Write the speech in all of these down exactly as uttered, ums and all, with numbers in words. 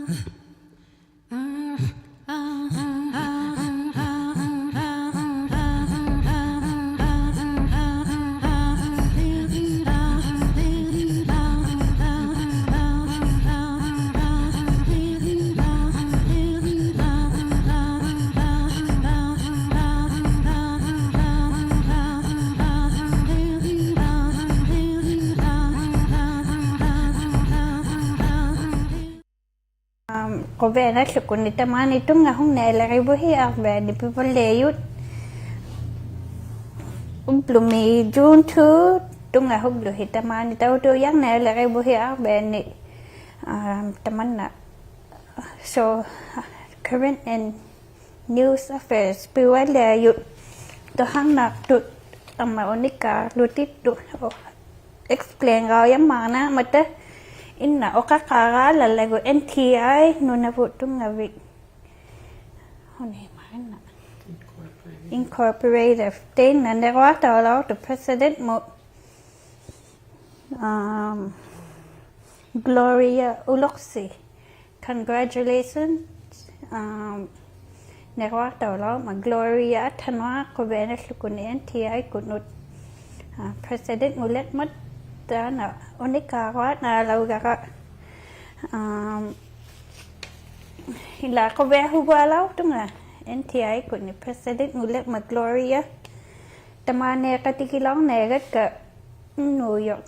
ᐊᒻ, ᖁᕕᐊᓇᖅᖢᒃᑯᓐᓂ ᑕᒫᓂ ᑐᙵᓱᖕᓂᐊᓕᕆᕗᓯ ᐊᕐᕕᐊᓂ ᐱᕙᓪᓕᐊᔪᑦ. ᐅᑉᓗᒥ June two ᑐᙵᓱᒃᖢᓯ ᑕᒫᓂ ᑕᐅᑐᔭᕐᓂᐊᓕᕆᕗᓯ ᐊᕐᕕᐊᓂ, ᐊᒻ, ᑕᒪᓐᓇ. So, current and news affairs ᐱᕙᓪᓕᐊᔪᑦ ᑐᓴᕐᓇᖅᑐᑦ ᐊᒻᒪ ᐅᓂᒃᑳᕐᓗᑎᑦᑐᑦ. Explain-ᖑᔭᒻᒪᕐᓇᕐᒪᑕ ᐃᓐᓇ ᐅᖃᖃᕋᓛᓚᒍ N T I ᓄᓇᕗᑦ ᑐᙵᕕᒃ. ᓱᓇᐃᒻᒪᕆᓐᓇ. Incorporated. Incorporated. ᑕᐃᓐᓇ ᓂᕈᐊᖅᑕᐅᓚᐅᖅᑐᖅ President-ᒧᑦ, um, Gloria Uluksi. Congratulations. Um, ᓂᕈᐊᖅᑕᐅᓚᐅᕐᒪᑦ Gloria ᐊᑕᓐᓄᐊ ᖁᕕᐊᓇᖅᖢᒃᑯᓐᓂ N T I-ᑯᓐᓄᑦ, ᐋ, President-ᖑᓕᕐᒪᑕ ᑖᓐᓇ ᐅᓂᒃᑳᕈᐊᓈᓚᐅᒐᕋ, ᐊᒻ, ᐃᓛ ᖁᕕᐊᓱᒍᐊᓚᐅᖅᑐᖓ N T I-ᑯᓐᓂ President-ᖑᓕᕐᒪᑦ Gloria. ᑕᒫᓃᖃᑎᒋᓚᐅᕐᓂᐊᕋᒃᑲ ᓄᔪᖅ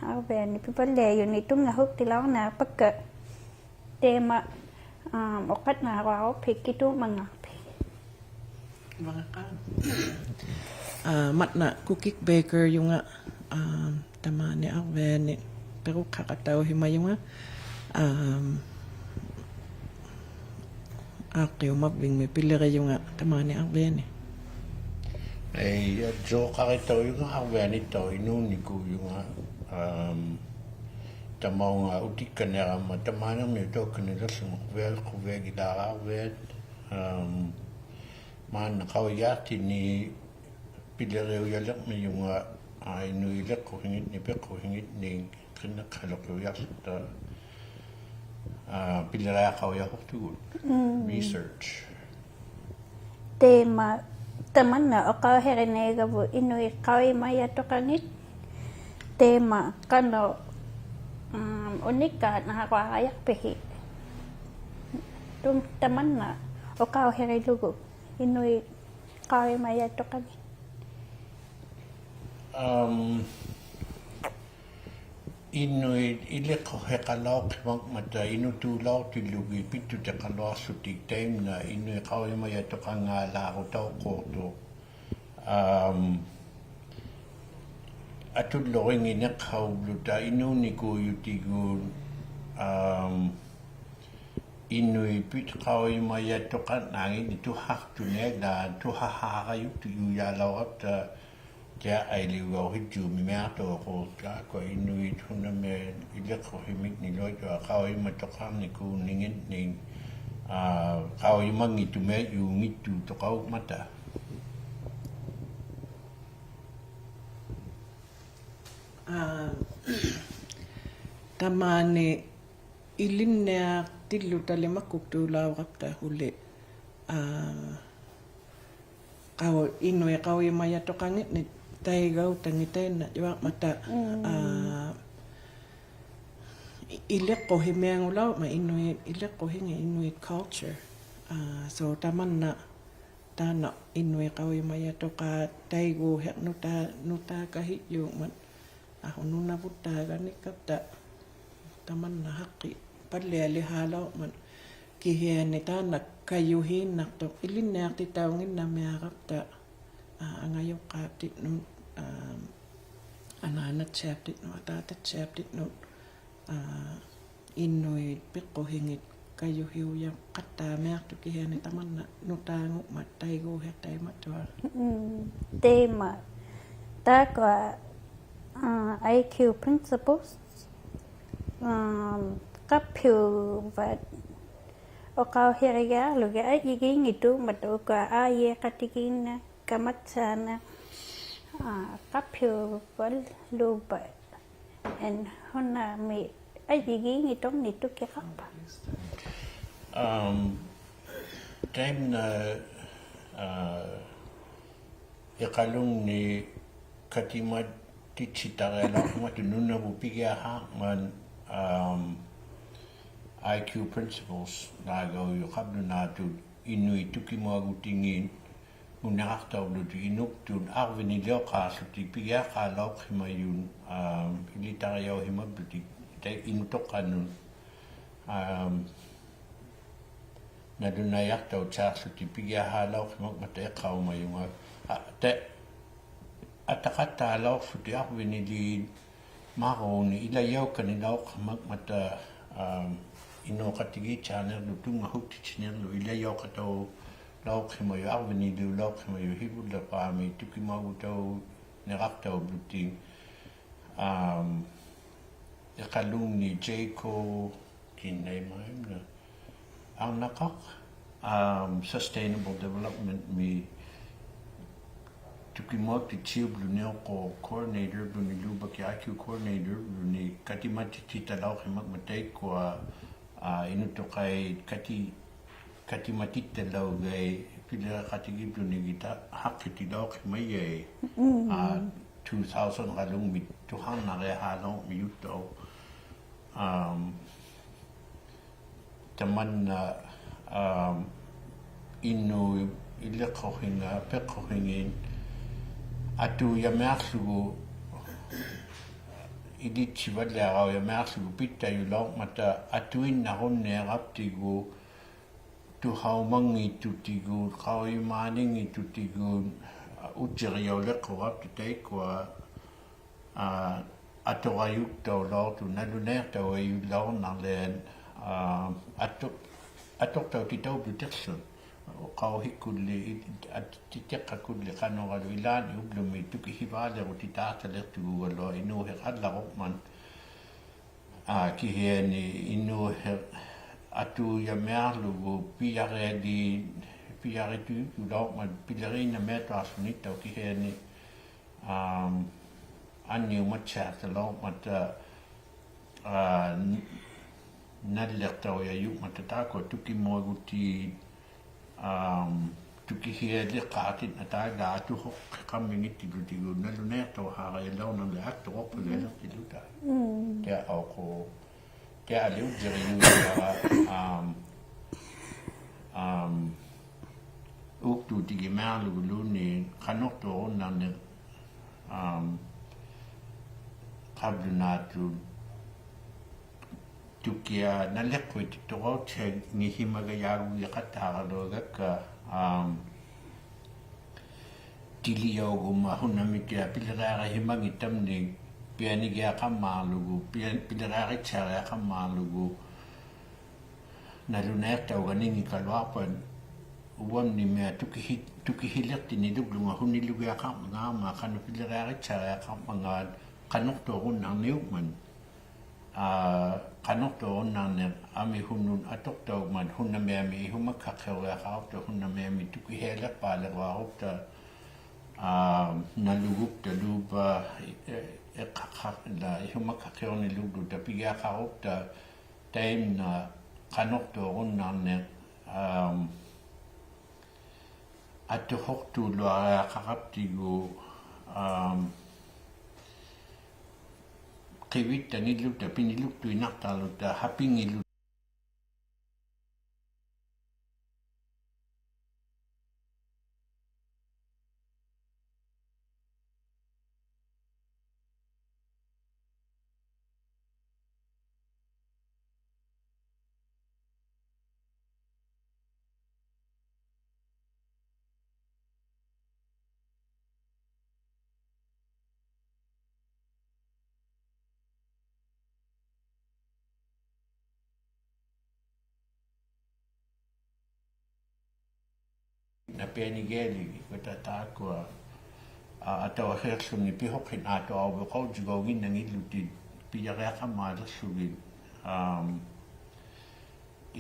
ᐊᕐᕕᐊᓂ ᐱᕙᓪᓕᐊᔪᓂᒃ ᑐᙵᓱᒃᑎᓚᐅᕐᓂᐊᖅᐸᒃᑲ. ᑕᐃᒪ, ᐊᒻ, ᐅᖃᓐᓇᕈᐊᕈᑉᓯ ᑭᑐᒪᖔᖅᐱ. ᒪᓕᖅᑲ. ᐋ, ᒪᑦᓇ Kukik Baker-ᔪᖓ, ᐊᒻ, ᑕᒫᓂ ᐊᕐᕕᐊᓂ ᐱᕈᖅᓴᖃᑕᐅᓯᒪᔪᖓ, ᐊᒻ, ᐋᖅᑭᐅᒪᕝᕕᖕᒥ ᐱᓕᕆᔪᖓ ᑕᒫᓂ ᐊᕐᕕᐊᓂ. ᐄ, ᔪᖅᑲᕆᑕᐅᔪᖓ ᐊᕐᕕᐊᓂᑦᑕᐅᖅ ᐃᓅᓂᑰᔪᖓ, ᐊᒻ, ᑕᒪᐅᖓ ᐅᑎᒃᑲᓐᓂᕋᒪ ᑕᒫᓂᕐᒥᐅᑕᐅᒃᑲᓐᓂᓕᖅᖢᖓ ᖁᕕᐊ-, ᖁᕕᐊᒋᓛᕋᕐᕕᐊᑦ, ᐊᒻ, ᒫᓐᓇ ᖃᐅᔨᔮᖅᑎᓐᓂ ᐱᓕᕆᐅᔭᓕᕐᒥᔪᖓ, ᐋ, ᐃᓄᐃᑦ ᐃᓕᖅᑯᓯᖏᓐᓂᒃ, ᐱᖅᑯᓯᖏᓐᓂᒃ, ᕿᓂᖅᓴᓗᒃᖢᔭᖅᖢᑕ, ᐋ, ᐱᓕᕆᐊᖃᐅᔭᖅᑐᒍᑦ. ᒻᒻ. Research. ᑕᐃᒪ, ᑕᒪᓐᓇ ᐅᖃᐅᓯᕆᓂᐊᕋᕗᑦ ᐃᓄᐃᑦ ᖃᐅᔨᒪᔭᑐᖃᖏᑦ. ᑕᐃᒪ ᖃᓄᖅ, ᐊᒻ, ᐅᓂᒃᑳᕐᓇᕈᐊᔭᖅᐱᓯ. ᑐᒻ-, ᑕᒪᓐᓇ ᐅᖃᐅᓯᕆᓗᒍ ᐃᓄᐃᑦ ᖃᐅᔨᒪᔭᑐᖃᖏᑦ. ᐊᒻ, ᐃᓄᐃᑦ ᐃᓕᖅᑯᓯᖃᓚᐅᖅᓯᒪᖕᒪᑕ ᐃᓄᑑᓚᐅᖅᑎᓪᓗᒋᑦ ᐱᑦᑐᑎᖃᓗᐊᖅᖢᑎᒃ ᑕᐃᒪᓐᓇ ᐃᓄᐃᑦ ᖃᐅᔨᒪᔭᑐᖃᖔᓛᕈᑕᐅᖅᑰᖅᑐᖅ. ᐊᒻ, ᐊᑐᓪᓗᕆᖏᓐᓂᖅᓴᐅᑉᓗᑕ ᐃᓅᓂᑰᔪᑎᒍᑦ, ᐊᒻ, ᐃᓄᐃᑦ ᐱᑦ-, ᖃᐅᔨᒪᔭᑐᖃᕐᓇᖏᓐᓂᒃ ᑐᓴᖅᑐᓂᐊᓛᒃ, ᑐᓴᓵᕋᔪᒃᑐᔫᔮᓚᐅᕋᑉᑕ, ᑎᐊ ᐊᐃᓕᐅᒐᐅᓯᔾᔫᒥᒥᐊᖅᑐᖅ ᑖᒃᑯᐊ ᐃᓄᐃᑦ ᓱᓇᒥ ᐃᓕᖅᑯᓯᒥᖕᓂᓗᐊᔪᐊ ᖃᐅᔨᒪᑐᖃᕐᓂᑰᓂᖏᓐᓂᒃ, ᐋ, ᖃᐅᔨᒪᙱᑦᑐᒥᐊᔪᙱᑦᑑᑐᖃᐅᖕᒪᑕ. ᐋ, ᑕᒫᓂ ᐃᓕᓐᓂᐊᖅᑎᓪᓗᑕᓕ ᒪᒃᑯᒃᑑᓚᐅᕋᑉᑕ ᓱᓕ, ᐋ, ᖃᐅ-, ᐃᓄᐃᑦ ᖃᐅᔨᒪᔭᑐᖃᖏᓐᓂᒃ ᑕᐃᒐᐅᑕᖏᑦ ᑕᐃᓐᓇᔪᐊᕐᒪᑕ, ᒻᒻ. ᐋ, ᐃ-, ᐃᓕᖅᑯᓯᒥᐊᖑᓚᐅᕐᒪᑦ ᐃᓄᐃᑦ ᐃᓕᖅᑯᓯᖏᑦ ᐃᓄᐃᑦ culture. ᐋ, so ᑕᒪᓐᓇ ᑖᓐᓇ ᐃᓄᐃᑦ ᖃᐅᔨᒪᔭᑐᖃᑦ ᑕᐃᒎᓯᖅ ᓄᑖ-, ᓄᑖᑲᓯᔾᔫᖕᒪᑦ. ᐊᓱ ᓄᓇᕗᑦᑖᒐᓂᒃᑲᑉᑕ ᑕᒪᓐᓇ ᓴᖅᑭᒃᐸᓪᓕᐊᓕᓵᓚᐅᕐᒪᑦ. ᑭᓯᐊᓂ ᑖᓐᓇ ᑲᔪᓰᓐᓇᖅᑐᖅ ᐃᓕᓐᓂᐊᖅᑎᑕᐅᙱᓐᓇᒥᐊᕋᑉᑕ, ᐋ, ᐊᖓᔪᖅᑳᑉᑎᓐᓄᑦ, ᐋ, ᐊᓈᓇᑦᓯᐊᑉᑎᓐᓄᑦ, ᐊᑖᑕᑦᓯᐊᑉᑎᓐᓄᑦ, ᐋ, ᐃᓄᐃᑦ ᐱᖅᑯᓯᖏᑦ ᑲᔪᓯᐅᔭᖃᑦᑕᒥᐊᖅᑐᖅ ᑭᓯᐊᓂ ᑕᒪᓐᓇ ᓄᑖᖑᖕᒪᑦ ᑕᐃᒎᓯᖅ ᑕᐃᒪᑐᐊᖅ. ᒻᒻ, ᑕᐃᒪ. ᑖᒃᑯᐊ, ᐋ, I Q principles, ᐋ, ᖃᑉᓯᐅᕙᑦ ᐅᖃᐅᓯᕆᒋᐊᕐᓗᒋᑦ ᐊᔾᔨᒌᙱᑦᑑᖕᒪᑕ ᐅᑯᐊ ᐊᔾᔨᖃᑎᒌᓐᓇᖅ ᑲᒪᑦᓵᓂᖅ, ᐋ, ᖃᑉᓯᐅᕙᓪᓘᕙᑦ. And ᓱᓇᒥᒃ ᐊᔾᔨᒌᙱᑦᑐᖕᓂᒃ ᑐᑭᖃᖅᐸᑦ. ᐋᒻ, ᑕᐃᒪᓐᓇ, ᐋ, ᐃᖃᓗᖕᓂ ᑲᑎᒪᑎᑦᓯᑕᕆᐊᓚᐅᖅᓯᒪᒻᒪᑕ ᓄᓇᕗᑦ ᐱᒋᐊᓵᒻᒪᑦ, ᐋᒻ, I Q principles ᓈᒐᐅᔪᖅ ᖃᑉᓗᓈᑐᑦ ᐃᓄᐃᑦ ᑐᑭᒧᐊᒍᑎᖏᑦ ᐅᓂᕋᖅᑕᐅᑉᓗᑎᒃ ᐃᓄᒃᑐᑦ ᐊᕐᕕᓂᓕᐅᖄᖅᖢᑎᒃ ᐱᒋᐊᖄᓚᐅᖅᓯᒪᔪᑦ, ᐋᒻ, ᐃᓕᑕᕆᔭᐅᓯᒪᑉᓗᑎᒃ ᑕᐃ ᐃᓄᑐᖃᓄᑦ, ᐋᒻ, ᓇᓗᓇᐃᔭᖅᑕᐅᑦᑎᐊᖅᖢᑎᒃ ᐱᒋᐊᓵᓚᐅᖅᓯᒪᒻᒪᑕ ᐃᖅᑲᐅᒪᔪᖓ. ᐋ, ᑕᐃ ᐊᑕᖃᑦᑕᓚᐅᖅᖢᑎᒃ ᐊᕐᕕᓂᓖᑦ ᒪᕐᕉᓐᓂ ᐃᓚᔭᐅᒃᑲᓐᓂᓚᐅᖅᓯᒪᒻᒪᑕ, ᐋᒻ, ᐃᓅᖃᑎᒌᑦᑎᐊᕐᓂᕐᓗ ᑐᙵᓱᒃᑎᑦᑎᓂᕐᓗ ᐃᓚᔭᐅᖃᑕᐅᓚᐅᖅᓯᒪᔪᖅ ᐊᕐᕕᓂᓕᐅᓚᐅᖅᓯᒪᔪᖅ ᓯᕗᓪᓕᖅᐹᒥ ᑐᑭᒧᐊᒍᑕᐅᓂᕋᖅᑕᐅᑉᓗᑎᒃ, ᐋᒻ, ᐃᖃᓗᖕᓂ ᔮᒃᑯ ᑭᓇᐃᒻᒪᐃᒻᓇ ᐊᕐᓇᖃᖅ, ᐋᒻ, sustainable development-ᒥ ᑐᑭᒧᐊᒃᑎᑦᑎᐅᑉᓗᓂ ᐅᖃᖅ coordinator-ᓗᓂ ᓘᐹᒃᑭᐊᖅ I Q coordinator-ᓗᓂ ᑲᑎᒪᑎᑦᓯᑕᓚᐅᖅᓯᒪᒻᒪᑕ ᑕᐃᒃᑯᐊ, ᐋ, ᐃᓄᑐᖃᐃᑦ ᑲᑎ-, ᑲᑎᒪᑎᑦᑕᓚᐅᒐᐃᑦ ᐱᓕᕆᖃᑎᒋᑉᓗᓂᒋᑦ ᓴᖅᑭᑎᓚᐅᖅᓯᒪᔭᐃᑦ, ᐋ, two thousand-ᖃᓗᖕᒥ ᑐᓴᕐᓇᕆᐊᓵᓚᐅᕐᒥᔪᑦᑕᐅᖅ. ᐋᒻ, ᑕᒪᓐᓇ, ᐋᒻ, ᐃᓄᐃᑦ ᐃᓕᖅᑯᓯᖓ, ᐱᖅᑯᓯᖏᑦ ᐊᑐᔭᒥᐊᖅᖢᒍ, ᐃᓕᑦᓯᕙᓪᓕᐊᕋᐅᔭᒥᐊᖅᖢᒍ ᐱᑕᔪᓚᐅᕐᒪᑕ ᐊᑐᐃᓐᓇᕈᓐᓃᕋᑉᑎᒍ, ᑐᓴᐅᒪᙱᑦᑐᑎᒍ, ᖃᐅᔨᒪᓂᙱᑦᑐᑎᒍ, ᐅᔾᔨᕆᔭᐅᓕᖅᑯᕋᑉᑕ ᑕᐃᒃᑯᐊ, ᐋ, ᐊᑐᕋᔪᒃᑕᐅᓚᐅᖅᑐᑦ ᓇᓗᓇᐃᖅᑕᐅᔪᓚᐅᕐᓇᕐᓕᐊᑦ, ᐋ, ᐊᑐ-, ᐊᑐᖅᑕᐅᑎᑕᐅᑉᓗᑎᒃᖢᓄᑦ. ᖃᐅᓯᒃᑯᓪᓕ, ᐃ-, ᐊᑦ-, ᑎᑎᖅᑲᒃᑯᓪᓕ ᖃᓄᕋᓗ ᐃᓛᓐᓂ ᐅᑉᓗᒥ ᑐᑭᓯᕚᓕᕈᑎᑖᑕᓕᖅᑐᒍᒐᓗᐊᖅ ᐃᓅᓯᖃᓪᓚᕈᖕᒪᑦ. ᐋ, ᑭᓯᐊᓂ ᐃᓅᓯᖅ ᐊᑐᔭᒥᐊᕐᓗᒍ ᐱᔭᕆᐊᓕ-, ᐱᔭᕆᑐᐃᓗᓚᐅᕐᒪᑦ ᐱᓕᕆᓇᒥᐊᑐᐊᕐᓗᓂᑦᑕᐅᖅ ᑭᓯᐊᓂ, ᐋᒻ, ᐊᓐᓂᐅᒪᑦᓯᐊᖅᑕᓚᐅᕐᒪᑕ, ᐋ, ᓇ-, ᓇᓪᓕᖅᑕᐅᔭᔪᖕᒪᑕ ᑖᒃᑯᐊ ᑐᑭᒧᐊᒍᑏᑦ, ᐋᒻ, ᑐᑭᓯᐊᓕᖅᑳᑎᓐᓇᑕ ᑖᓐᓇ ᐊᑐᓱᖅᓯᖃᒻᒥᙱᑦᑎᓪᓗᑎᒍ ᓇᓗᓇᐃᖅᑕᐅᓵᕋᔭᓚᐅᕐᓇᕐᓕ ᐊᒃᑐᕈᖅᐸᓪᓕᐊᓕᖅᑎᓪᓗᑕ. ᒻᒻ. ᑕᐃᒪ ᐅᖃᐅᒃᑯ. ᑕᐃᒪ ᐊᓕᐅᔾᔨᕆᔪᖅ, ᐋᒻ, ᐋᒻ, ᐆᒃᑑᑎᒋᒥᐊᕐᓗᒍᓪᓘᓐᓃᑦ ᖃᓄᖅᑑᕈᓐᓇᕐᓂᖅ, ᐋᒻ, ᖃᑉᓗᓈᑐᑦ ᑐᑭᐊ ᓇᓕᖅᑯᐃᑎᑦᑐᕋᐅᑦᓯᐊᙱᓯᒪᒐᔮᒍᒋᖃᑦᑕᕋᓗᐊᒐᒃᑲ, ᐋᒻ, ᑎᓕᔭᐅᒍᒪ ᓱᓇᒥᒃᑭᐊᖅ ᐱᓕᕆᐊᕆᓯᒪᙱᑕᒻᓂᒃ ᐱᐊᓂᒋᐊᖃᒻᒫᕐᓗᒍ, ᐱᐊ-, ᐱᓕᕆᐊᕆᑦᓯᐊᕆᐊᖃᒻᒫᕐᓗᒍ, ᓇᓗᓇᐃᖅᑕᐅᒐᓂᙱᒃᑲᓗᐊᖅᐸᑦ ᐅᕙᒻᓂᒥᐊᖅ ᑐᑭᓯ-, ᑐᑭᓯᓕᖅᑎᓂᓗᒡᓗᖓ ᓱᓂᓗᒋᐊᖃᕐᒪᖔᕐᒪ ᖃᓄᖅ ᐱᓕᕆᐊᕆᑦᓯᐊᕆᐊᖃᕐᒪᖔᑦ ᖃᓄᖅᑑᕈᓐᓇᕐᓂᐅᖕᒪᑦ. ᐋ, ᖃᓄᖅᑑᕈᓐᓇᕐᓂᖅ ᐊᒥᓱᓄᑦ ᐊᑐᖅᑕᐅᖕᒪᑦ ᓱᓇᒥᐊᒥᒃ ᐃᓱᒪᒃᓴᖅᓯᐅᕆᐊᖃᕈᑉᑕ ᓱᓇᒥᐊᒥᒃ ᑐᑭᓯᐊᓕᖅᐹᓕᕈᐊᕈᑉᑕ, ᐋ, ᓇᓗᒍᑉᑕ ᓘᐹ, ᐃ-, ᐃ-, ᐃᖅᑲᖅᓴᖅ ᐃᓛ ᐃᓱᒪᒃᓴᖅᓯᐅᕐᓂᓗᒡᓗᑕ ᐱᒋᐊᖃᕈᑉᑕ ᑕᐃᒪᓐᓇ ᖃᓄᖅᑑᕈᓐᓇᕐᓂᖅ, ᐋᒻ, ᐊᑐᓱᖅᑑᓗᐊᕆᐊᖃᕋᑉᑎᒍ, ᐋᒻ, ᕿᕕᑦᑕᖏᓪᓗᑕ ᐱᓂᓗᒃᑐᐃᓐᓇᖅᑕᕐᓗᑕ ᓴᐱᖏᓪᓗᑕ. ᓇᐱᐊᓂᒋᐊᓕᒃ ᐃᒃᑯᑕ ᑖᒃᑯᐊ, ᐋ, ᐊᑕᐅᓯᖅᖢᓂ ᐱᓱᖅᓯᓐ ᐋᑐᐊᕐᕕᖃᐅᑎᒍᙱᓐᓇᖏᓪᓗ ᑎ-, ᐱᔭᕆᐊᖃᒻᒫᓕᖅᖢᒋᑦ, ᐋᒻ,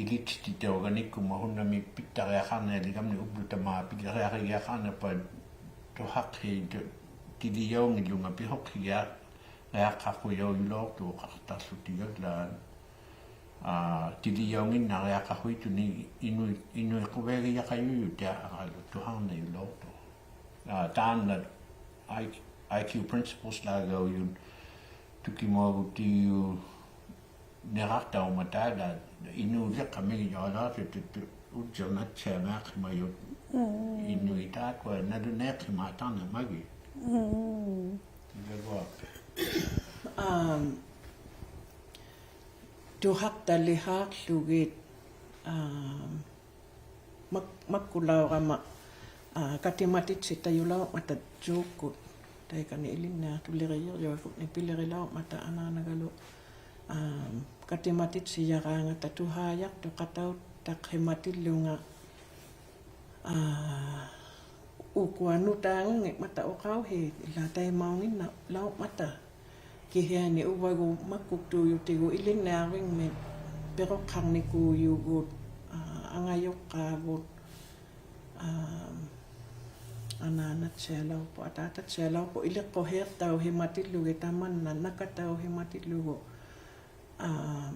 ᐃᓕᑦᓯᑎᑕᐅᒐᓂᒃᑯᒪ ᓱᓇᒥᒃ ᐱᑦᑕᕆᐊᖃᕐᓂᐊᓕᒐᒻᓂᒃ ᐅᑉᓗᑕᒫᑦ ᐱᔭᕆᐊᕆᒋᐊᖃᕐᓂᐊᖅᐸᑦ ᑐᓴᖅᓯ ᑎ-, ᑎᓕᔭᐅᙱᓪᓗᖓ ᐱᓱᖅᓯᒋᐊᕆᐊᖃᖁᔭᐅᔪᓚᐅᖅᑑᖃᖅᑕᖅᖢᑎᒐᓛᓐ. ᐋ, ᑎᓕᔭᐅᖏᓐᓇᕆᐊᖃᖁᐃᑦᑐᓂᒃ ᐃᓄᐃᑦ, ᐃᓄᐃᑦ ᖁᕕᐊᒋᔭᖃᔪᔪᑦ ᑎᐊ ᐊᕋᓗ ᑐᕼᐋᕐᓇᔪᓚᐅᖅᑐᖅ. ᐋ, ᑖᓐᓇ I, I Q principles-ᓚᒐᐅᔪᑦ ᑐᑭᒧᐊᒍᑎᔪ ᓂᕋᖅᑕᐅᒪ ᑖᓚ ᐃᓅᓕᖅᑲᒥᒋᔪᐊᓚᖅᑐᖅ ᑐ, ᑐ, ᐅᔾᔨᕐᓇᑦᓯᐊᒻᒪᖅᑭᒪᔪᑦ. ᒻᒻ. ᐃᓄᐃᑦ ᑖᒃᑯᐊ ᓇᓗᓇᐃᖅᑭᒪᑕᕐᓇᒪᒋᑦ. ᒻᒻ. ᐃᓛᒎ. ᐋᒻ, ᑐᕼᖅᑕᓕᕼᐋᖅᖢᒋᑦ, ᐋᒻ, ᒪᒃ, ᒪᒃᑯᓚᐅᕋᒪ, ᐋ, ᑲᑎᒪᑎᑦᓯᑕᔪᓚᐅᕐᒪᑕ ᔫᒃᑯᑦ. ᑕᐃᑲᓂ ᐃᓕᓐᓂᐊᖅᑐᓕᕆᔨᕐᔪᐊᒍᑦ ᓂᐱᓕᕆᓚᐅᕐᒪᑕ ᐊᓈᓇᒐᓗ, ᐋᒻ, ᑲᑎᒪᑎᑦᓯᔭᕌᖓᑕ ᑐᕼᐋᔭᖅᑐᖃᑕᐅᑦᑕᖅᓯᒪᑎᓪᓗᖓ, ᐋ, ᐅᑯᐊ ᓄᑖᖑᙱᒻᒪᑕ ᐅᖃᐅᕼᐄ, ᐃᓛ ᑕᐃᒪᐅᖏᓐᓇᓚᐅᕐᒪᑕ. ᑭᓯᐊᓂ ᐅᕙᒍᑦ ᒪᒃᑯᒃᑑᔪᑎᒍᑦ ᐃᓕᓐᓂᐊᕐᕕᖕᒥ ᐱᕈᖅᓴᕐᓂᑰᔪᒍᑦ, ᐋ, ᐊᖓᔪᖅᑳᕗᑦ, ᐋ, ᐊᓈᓇᑦᓯᐊᓚᐅᖅᐳᑦ, ᐊᑖᑕᑦᓯᐊᓚᐅᖅᐳᑦ, ᐃᓕᖅᑯᕼᐃᖅᑕᐅᓯᒪᑎᓪᓗᒋᑦ ᑕᒪᓐᓇ ᓇᑲᑕᐅᓯᒪᑎᓪᓗᒍ, ᐋ,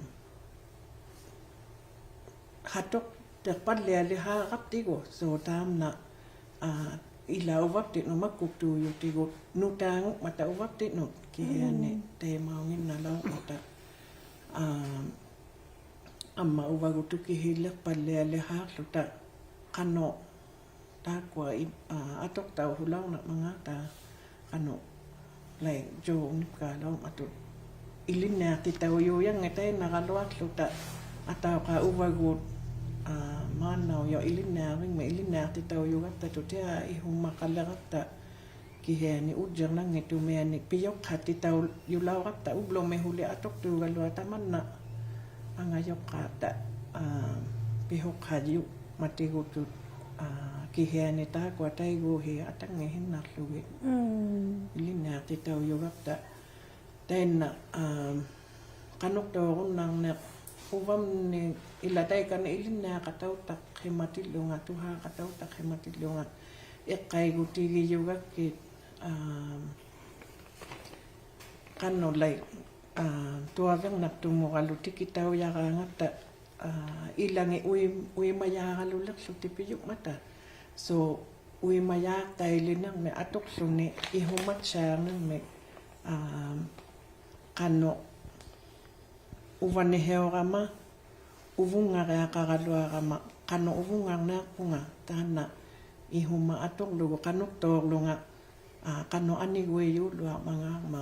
ᖃᑐᖅᑎᖅᐸᓪᓕᐊᓕᕼᐋᕋᑉᑎᒍ, so ᑖᒻᓇ, ᐋ, ᐃᓛ ᐅᕙᑉᑎᓐᓄᑦ ᒪᒃᑯᒃᑑᔪᑎᒍᑦ, ᓄᑖᖑᖕᒪᑕ ᐅᕙᑉᑎᓐᓄᑦ, ᑭᓯᐊᓂ ᒻᒻ. ᑕᐃᒪᐅᖏᓐᓇᓚᐅᕐᒪᑕ, ᐋ, ᐊᒻᒪ ᐅᕙᒍᑦ ᑐᑭᓯᓕᖅᐸᓪᓕᐊᓕᕼᐋᖅᖢᑕ ᖃᓄᖅ ᑖᒃᑯᐊ ᐃ, ᐋ, ᐊᑐᖅᑕᐅᓱᓚᐅᕐᓇᕐᒪᖔᑕ ᖃᓄᖅ, like, ᔫᓂᑉᑳᓚᐅᕐᒪᑐᑦ. ᐃᓕᓐᓂᐊᖅᑎᑕᐅᔫᔭᙱᑕᐃᓐᓇᕋᓗᐊᖅᖢᑕ ᐊᑕᐅᖅᑳ ᐅᕙᒍᑦ, ᐋ, ᒫᓐᓇᐅᔪᖅ ᐃᓕᓐᓂᐊᕐᕕᖕᒥ ᐃᓕᓐᓂᐊᖅᑎᑕᐅᔪᒐᑉᑕᑐᑦ ᑎᐊ ᐃᓱᒪᖃᓕᕋᑉᑕ ᑭᓯᐊᓂ ᐅᔾᔨᕐᓇᙱᑦᑐᒥᐊᓂ ᐱᔪᖅᓴᑎᑕᐅᔪᓚᐅᕋᑉᑕ ᐅᑉᓗᒥᓱᓕ ᐊᑐᖅᑑᒐᓗᐊᑦ ᑕᒪᓐᓇ ᐊᖓᔪᖅᑳᑉᑕ, ᐋ, ᐱᓱᖅᓴᔪᒪᑎᒍᑦ, ᐋ, ᑭᓯᐊᓂ ᑖᒃᑯᐊ ᑕᐃᒎᓯ ᐊᑕᙱᓯᓐᓇᕐᓗᒋᑦ. ᒻᒻ. ᐃᓕᓐᓂᐊᖅᑎᑕᐅᔪᒐᑉᑕ. ᑕᐃᓐᓇ, ᐋ, ᖃᓄᖅᑑᕈᓐᓇᕐᓂᖅ ᐅᕙᒻᓂᒃ ᐃᓛ ᑕᐃᑲᓂ ᐃᓕᓐᓂᐊᖃᑕᐅᑦᑕᖅᓯᒪᑎᓪᓗᖓ, ᑐᕼᐋᖃᑕᐅᑦᑕᖅᓯᒪᑎᓪᓗᖓ, ᐃᖅᑲᐃᒍᑎᒋᔪᒐᒃᑭᑦ, ᐋ, ᖃᓄᖅ like, ᐋ, ᑐᐊᕕᕐᓇᖅᑐᒧᕋᓗ ᑎᑭᑕᐅᔭᕌᖓᑦᑕ, ᐋ, ᐃᓚᖏᑦ ᐅᐃ, ᐅᐃᒪᔮᕋᓗᓕᖅᖢᑎᒃ ᐱᔪᖕᒪᑕ. So, ᐅᐃᒪᔮᖅᑕᐃᓕᓂᕐᒥᒃ ᐊᑐᖅᖢᓂ ᐃᓱᒪᑦᓯᐊᕐᓂᕐᒥᒃ, ᐋ, ᖃᓄᖅ ᐅᕙᓂᓯᐅᕋᒪ, ᐅᕗᙵᕆᐊᖃᕋᓗᐊᕋᒪ, ᖃᓄᖅ ᐅᕗᙵᕐᓂᐊᖅᐳᖓ, ᑖᓐᓇ ᐃᓱᒪ ᐊᑐᕐᓗᒍ ᖃᓄᖅᑑᕐᓗᖓ, ᐋ, ᖃᓄᖅ ᐊᓂᒍᐃᔫᓗᐊᕐᒪᖔᕐᒪ,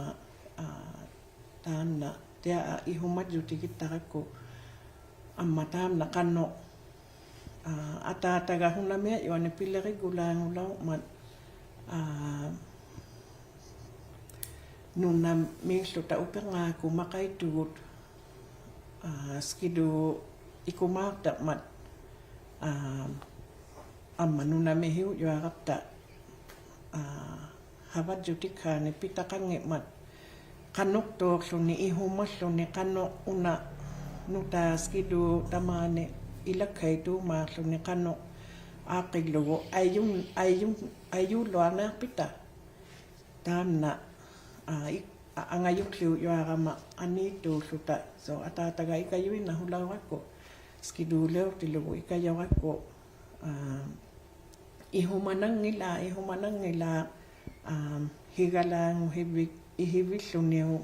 ᐋ, ᑖᓐᓇ, ᑎᐊ ᐃᓱᒪᔾᔪᑎᒋᑦᑕᕋᒃᑯ, ᐊᒻᒪ ᑖᓐᓇ ᖃᓄᖅ, ᐋ, ᐊᑖᑕᒐ ᓱᓇᒥᐊᔪᐊᓂ ᐱᓕᕆᒍᓛᖑᓚᐅᕐᒪᑦ, ᐋ, ᓄᓇᒦᓪᓗᑕ ᐅᐱᕐᖔᒃᑯᑦ ᒪᖃᐃᑦᑐᒍᑦ, ᐋ, ᔅᑭᓗ ᐃᑯᒫᖅᑕᕐᒪᑦ, ᐋ, ᐊᒻᒪ ᓄᓇᒥᓯᐅᔪᐊᕋᑉᑕ, ᐋ, ᓴᕙᔾᔪᑎᒃᓵᓂᒃ ᐱᑕᖃᙱᒻᒪᑦ, ᖃᓄᖅᑑᕐᓗᓂ ᐃᓱᒪᓪᓗᓂ ᖃᓄᖅ ᐅᓇ ᓄᑖ ᔅᑭᓗ ᑕᒫᓂ ᐃᓚᒃᓴᐃᑦᑑᒻᒫᕐᓗᓂ ᖃᓄᖅ ᐋᖅᑭᓪᓗᒍ ᐊᔪᓐ, ᐊᔪᓐ, ᐊᔫᓪᓗᐊᕐᓂᐊᖅᐱᑕ. ᑖᓐᓇ, ᐋ, ᐃ, ᐊ, ᐊᖓᔪᒃᖠᐅᔪᐊᕋᒪ ᐊᓃᑦᑑᓪᓗᑕ. So, ᐊᑖᑕᒐ ᐃᑲᔪᐃᓐᓇᓱᓚᐅᕋᒃᑯ, ᔅᑭᓗᓕᐅᖅᑎᓪᓗᒍ ᐃᑲᔪᕋᒃᑯ, ᐋ, ᐃᓱᒪᓇᙱᓚ, ᐃᓱᒪᓇᙱᓚ, ᐋ, ᓯᒐᓛᖑᓯᕕᒃ, ᐃᓯᕕᓪᓗᓂᐅᒃ,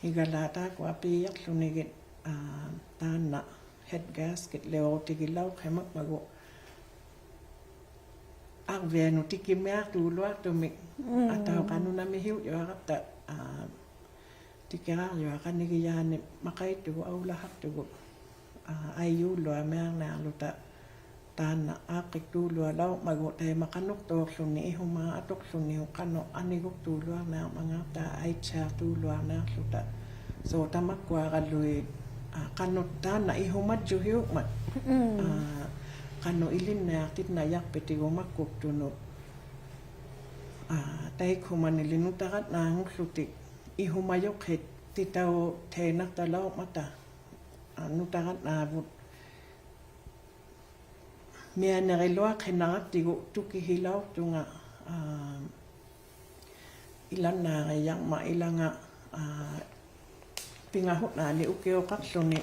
ᓯᒐᓛᑦ ᑖᒃᑯᐊ ᐊᐱᕙᓪᓗᓂᒋᑦ, ᐋ, ᑖᓐᓇ head gasket-ᓕᐅᕈᑎᒋᓚᐅᖅᓯᒪᖕᒪᒍ. ᐊᕐᕕᐊᓄᑦ ᑎᑭᒥᐊᖅᑑᓗᐊᖅᑐᒥᒃ, ᒻᒻ. ᐊᑕᐅᖅᑲᓄᖓ ᓄᓇᒥᓯᐅᔪᐊᕋᑉᑕ, ᐋ, ᑎᑭᕋᕐᔪᐊᖃᓐᓂᒋᔮᓂ ᒪᖃᐃᑦᑐᒍᑦ ᐊᐅᓚᖃᖅᑐᒍᑦ, ᐋ, ᐊᔫᓪᓗᐊᕐᓂᐊᕐᓂᐊᕐᓗᑕ, ᑖᓐᓇ ᐋᖅᑭᒃᑑᓪᓗᐊᓚᐅᕐᒪᒍ ᑕᐃᒪ ᖃᓄᖅᑑᕐᓗᓂ ᐃᓱᒪ ᐊᑐᕐᓗᓂᐅᒃ ᖃᓄᖅ ᐊᓂᒍᒃᑑᓪᓗᐊᕐᓂᐊᕐᒪᖔᑦᑕ ᐊᐃᑦᓵᖅᑑᓪᓗᐊᕐᓂᐊᕐᓗᑕ. So, ᑕᒪᒃᑯᐊᕋᓗᐃᑦ, ᐋ, ᖃᓄᖅ ᑖᓐᓇ ᐃᓱᒪᔾᔪᓯᐅᖕᒪᑦ. ᒻᒻ. ᐋ, ᖃᓄᖅ ᐃᓕᓐᓂᐊᖅᑎᑦᓇᔭᖅᐱᑎᒍ ᒪᒃᑯᒃᑐᓄᑦ. ᐋ, ᑕᐃᒃᓱᒪᓂᓕ ᓄᑕᕋᓐᓈᖑᓪᓗᑎᒃ ᐃᓱᒪᔪᖅᓯᑎᑕᐅᑦᑕᐃᓐᓇᖅᑕᓚᐅᕐᒪᑕ, ᐋ, ᓄᑕᕋᓐᓈᕗᑦ. ᒥᐊᓂᕆᓗᐊᖅᓯᓐᓇᕋᑦᑎᒍ ᑐᑭᓯᓚᐅᖅᑐᖓ, ᐋ, ᐃᓚᓐᓈᕆᔭᕐᒪᑦ ᐃᓚᖓ, ᐋ, ᐱᖓᓱᓐᓈᓂ ᐅᑭᐅᖃᕐᓗᓂ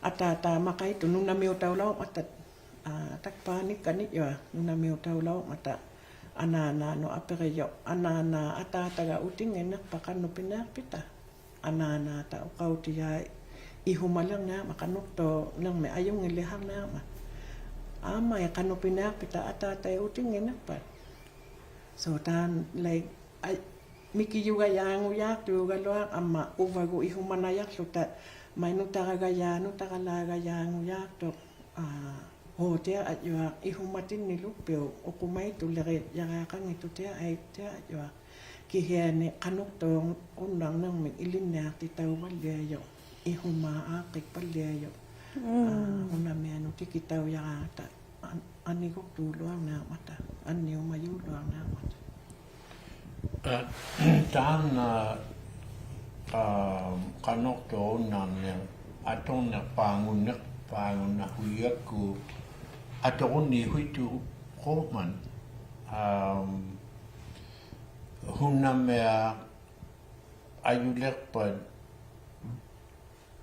Ataataamaqaitut nunamiutaulaurmata, aa, takpaanikkanijuaq nunamiutaulaurmata, anaanaanut apirijut, anaanaa ataataga utinnginiqpat qanuq piniaqpita. Anaanaata uqautijai ihumalirniarmat, qanuqtuulirmi ajunngiliharniarmat. Aamma qanuq piniaqpita ataatai utinnginiqpat. So taanna, like, ai, mikijugajaangujaaqtuugaluaq amma uvagut ihumanajaqłuta, mai nutaragajaa, nutaralaagajaangujaaqtuq, aa, huutiaq ajuaq ihumatinniluqpiuk, uqumaitulirijaaqanngitutiaq aittiaq ajuaq. Kihiani qanuqtuurunnarnirmik ilinniaqtitauvalliajuq, ihumaa aaqqikpalliajuq. Mm. Aa, hunamianut tikitaujaraangata an-, aniguqtuuluarniarmata, anniumajuuluarniarmata. Aa, taanna, aa, qanuqtuurunnarniq aturniqpaangunniq, paangunnahuigakkut aturunnihuituqquman, aa, hunamiaq ajuliqpat,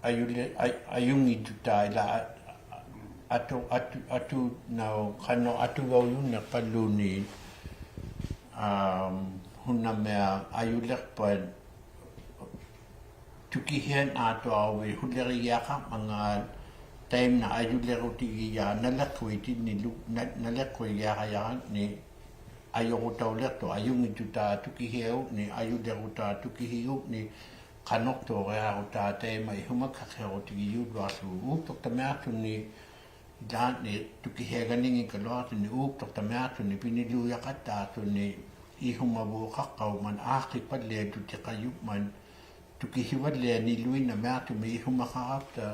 ajuli-, aj-, ajunngittutaa ilaa a-, a-, atu-, atu-, atuunauq qanuq atugaujunniqpalluunniit, aa, hunamiaq ajuliqpat tukihiannaatuaruvit hulirigiaqarmangaat taimna ajulirutigijaa naliqquitinnilu-, na-, naliqquigiaqajaraanni ajurutauliqtuq, ajunngittutaa tukihiagukni, ajulirutaa tukihigukni, qanuqtuuriarutaa taima ihumakkaqhiarutigijuuluaqługu uuktuqtamiaqłuni, ilaanni tukihiaganinngikkaluaqtuni uuktuqtamiaqłuni piniluujaqattaaqłuni ihumavuuqaqqaukman aaqqikpalliatutiqajukman tukihivallianiluinnamiaqtumik ihumaqarapta,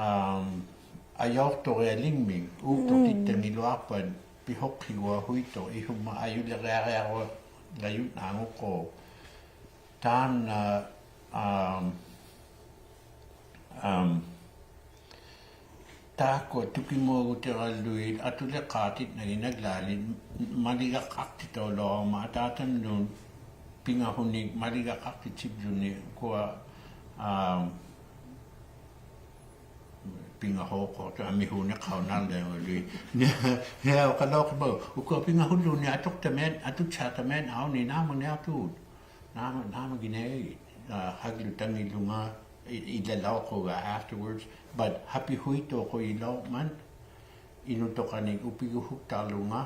am, ajauqturialingmik uuktuqtittanngiluaqpat pihuqhiguahuituq ihuma ajuliriariarualajunnaanguquuq. Taanna, am, am, taakkua tukimuagutiraluit atuliqaaqtinnaginaglaalit maligaqaqtitaulaurama ataatanut pingahunik maligaqaqtittivluni ukua, am, pingahuuqquuqtut amihuuniqhaunarliangulit. Niauqalauqhimau, ukua pingahulluunniit atuqtamian, atutsiaqtamian auni naamaniaqtuut. Naama, naamaginiagit, aa, haglutanngilunga, i-, ilalauquga afterwards, but hapihuituuqujilaurmat, inutuqanik upiguhuktaulunga,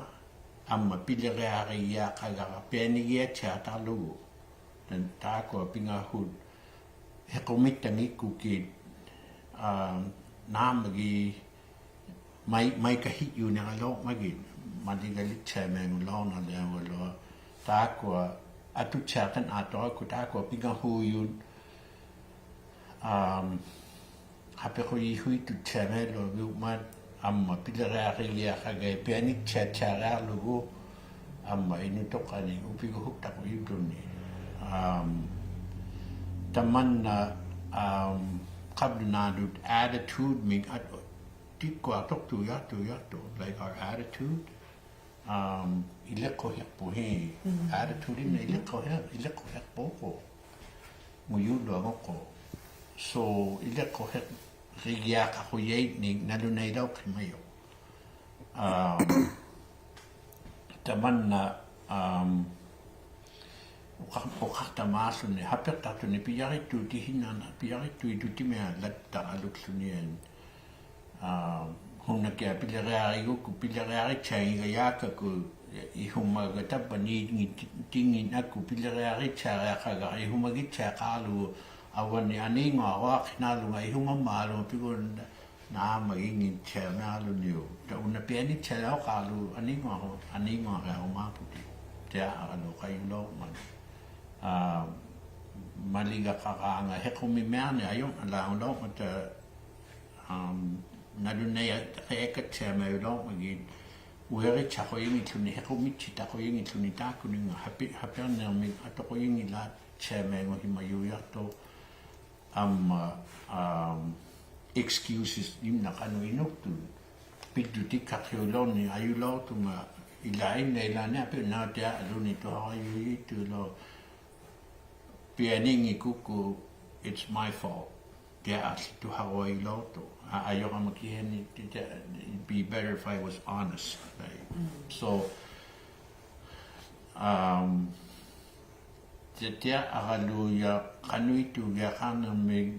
amma piliriarigiaqagara pianigiatsiaqtalugu. Taakkua pingahut, hiqumittanngikkukit, aa, naamagi, mai, maikahijjuniralaurmagit, maligalitsiamiangulaurnarliangugaluaq, taakkua atutsiaqtannaaqtaurakku, taakkua pingahuujut, am, hapihuihuitutsiamialuagiukmat, amma piliriarigiaqagai pianitsiatsiariaqługu, amma inutuqanik upiguhuktaqujulluni. Am, tamanna, am, qablunaatut attitude-mik at-, tikkuaqtuqtuujaqtuujaqtuq, like our attitude, am, iliqquhiqpuhi. Mm. Attitude-inna iliqquhi-, iliqquhiqpuquq. Ngujuuluanguquq. So, iliqquhiq-, rigiaqaqujaitnik nalunailauqhimajuq. Am, tamanna, am, uqa-, uqaqtamaaqłuni, hapiqtaqtuni, pijarittuutihinnana, pijarittuitutimiaq lattaqalukłunian. Am, hunnakiaq piliriarigukku, piliriaritsiangigajaakakku, ihumagaq tavvaniingi ti-, tinginnakku, piliriaritsiariaqagaq, ihumagitsiaqaaqługu, avani aniinnguaruaqhinnaalunga, ihumamaalunga, pigun Naamagingittiamiaqłuniuk. Taunna pianitsialauqaqługu aniinnguaru-, aniinnguariarumaaputit. Tiaaralauqajulaurmat. Aa, maligaqaraanga hiqumimiarniq ajurnalaangulaurmata, am, nalunaiqaiqatsiamialaurmagit. Uiritsiaqujinngitłuni, hiqumitsittaqujinngitłuni taakkuninga hapi-, hapirnirmik atuqujinngilaatsiamianguhimajuujaqtuq. Amma, am, excuses-imna qanuq inuktut. Pijjutikkaqhiulaurniq ajulauqtunga ilaa inna ilaanniq apinnautia alunituharajuujittuilu pianinngikukku, it's my fault. ᑎᐊ ᐊᓪᓚᑐᖃᕈᐊᓗᒃᑐ. ᐊ, ᐊᔪᕋᒪ ᑭᓯᐊᓂ, ᑎᐊ, it'd be better if I was honest. Right? So, um, ᑎᐊ, ᑎᐊ ᐊᕋᓗᔭ ᖃᓄᐃᑦᑐᒋᐊᖃᕐᓇᒦᒃ